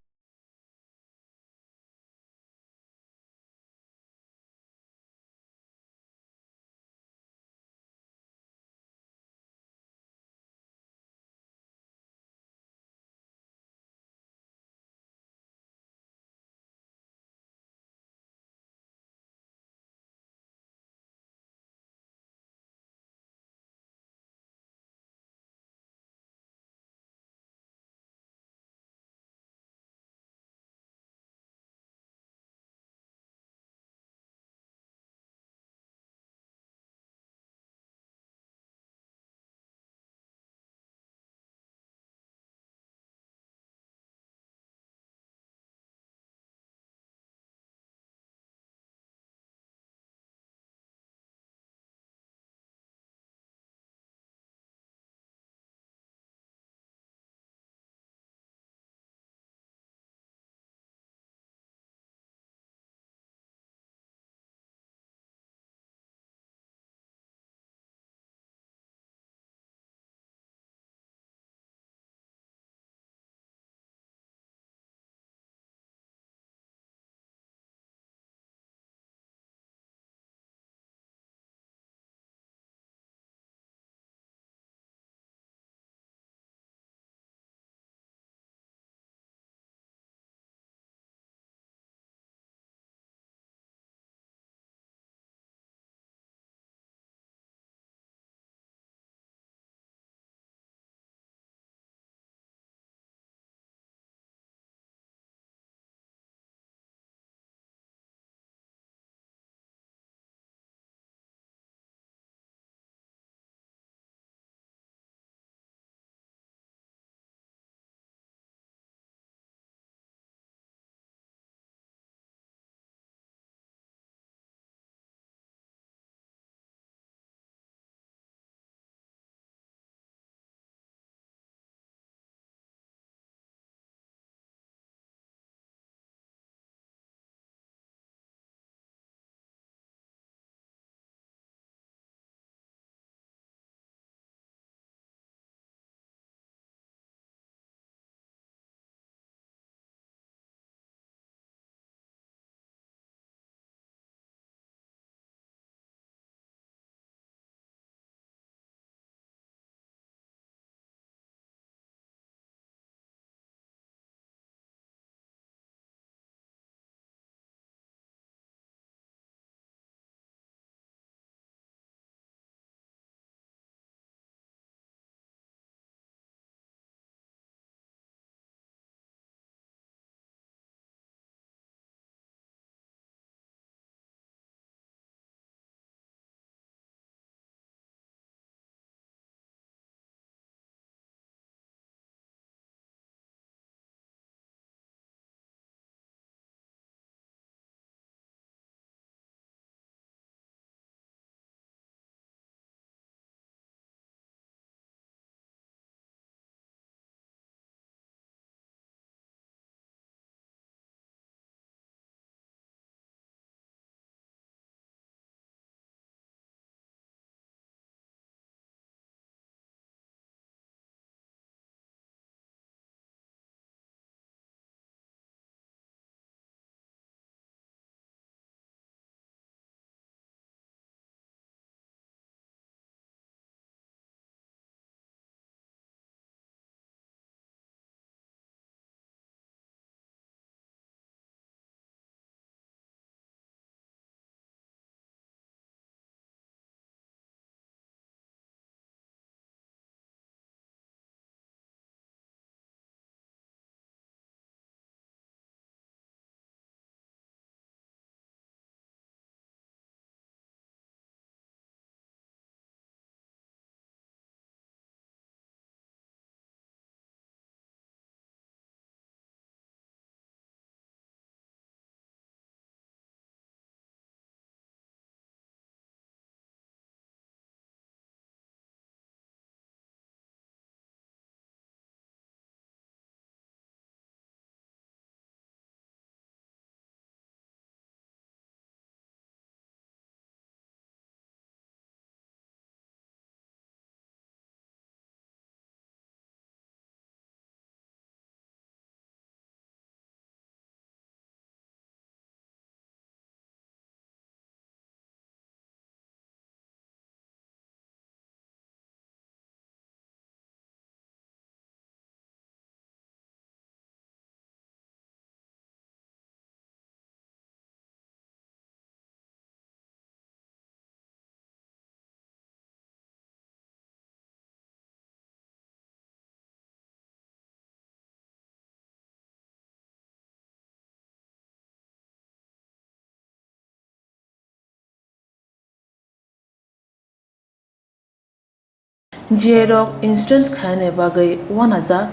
Jrok insurance khainani bagwi uanajak,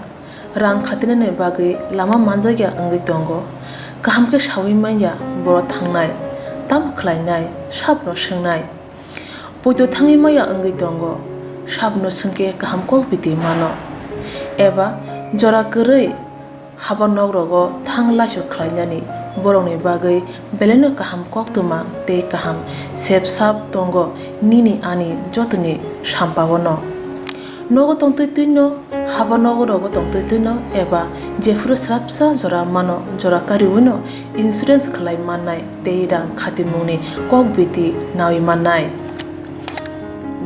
rang khatinani bagwi lama manjakya wngwi tongo, kaham khe sawi manya boro thangnai, tamo khlainai, sabno swngnai. Poito thangwi maya wngwi tongo, sabno swngkhe kaham kok biti mano. Eba jora kwrwi haba nok rogo thang laisu khlainani borokni bagwi belaino kaham koktwma tei kaham sep sap tongo nini ani jotoni sampaono. Nogo tongtwi twino, haba nogo rogo tongtwi twino eba jephuru swrapsa jora mano jora kariwino insurance khlai mannai tei rang khatimungni kok biti nawi mannai.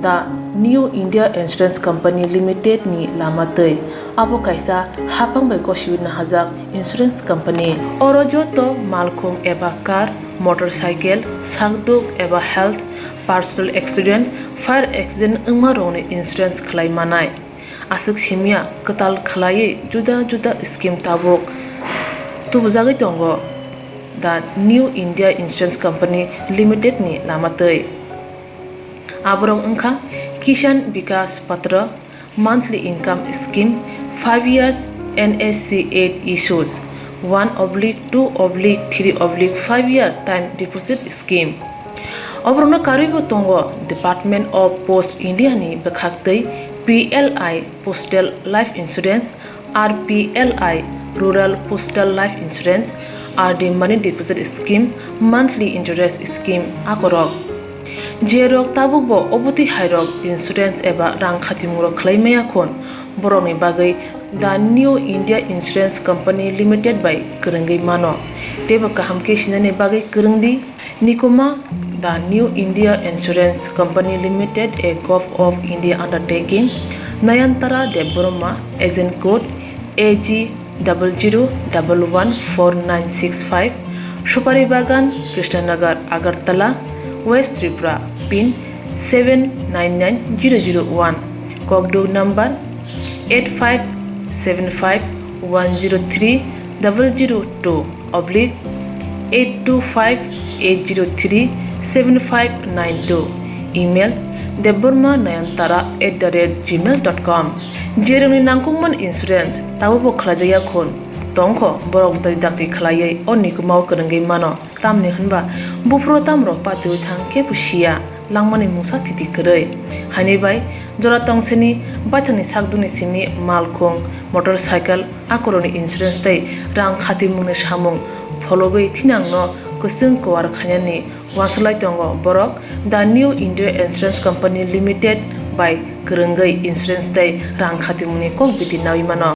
The New India Insurance Company Limited ni lama twi. Abo kaisa hapang bai gosiwi nahajak insurance company. Oro joto malkhung eba car, motorcycle, sakduk eba health, personal accident, fire accident wngma rokni insurance khlai manai. Aswk simya kwtal khlaiwi juda juda scheme tabuk tubujagwi tongo the New India Insurance Company Limited ni lama twi. Aborok wngkha Kisan Vikas Patra, monthly income scheme, five years N S C eight issues, one oblique two oblique three oblique five year time deposit scheme. Oborokno karwibo tongo Department of Post India ni bwkhaktwi P L I Postal Life Insurance, R P L I Rural Postal Life Insurance, R D Money Deposit Scheme, Monthly Interest Scheme akorok. Jerok tabukbo obotwi hairok insurance eba rang khatimungrok khlai maya khun, borokni bagwi The New India Insurance Company Limited bai kwrwngwi mano. Teibo kaham khe sinani bagwi kwrwng di. Nikuma, The New India Insurance Company Limited, a Govt of India undertaking, Nayantara Debbarma, agent code A G double zero double one four nine six five, Supari Bagan, Krishnanagar, Agartala, West Tripura, pin seven nine nine zero zero one, kokduk number eight five seven five one zero three double zero two oblique eight two five eight zero three seven five nine two, email debbarma nayantara at the rate gmail dot com. Jerokni nangkukmani insurance tabukbo khlaijakya khun tongkho, borok dai dakti khlaiwi o nikumao kwrwngwi mano, tamni hwnba buphuru tamrok patiwi thang kebo siya. Langmani mungsa thiti kwrwi. Haini bai jora tongsini baithangni sakdukni simi malkhung, motorcycle, akorokni insurance tei rang khatimungni samung phologwi thinangno kwchwng kuar khainani uansuk lai tongo borok The New India Insurance Company Limited bai kwrwngwi insurance tei rang khatimungni kok biti nawi mano.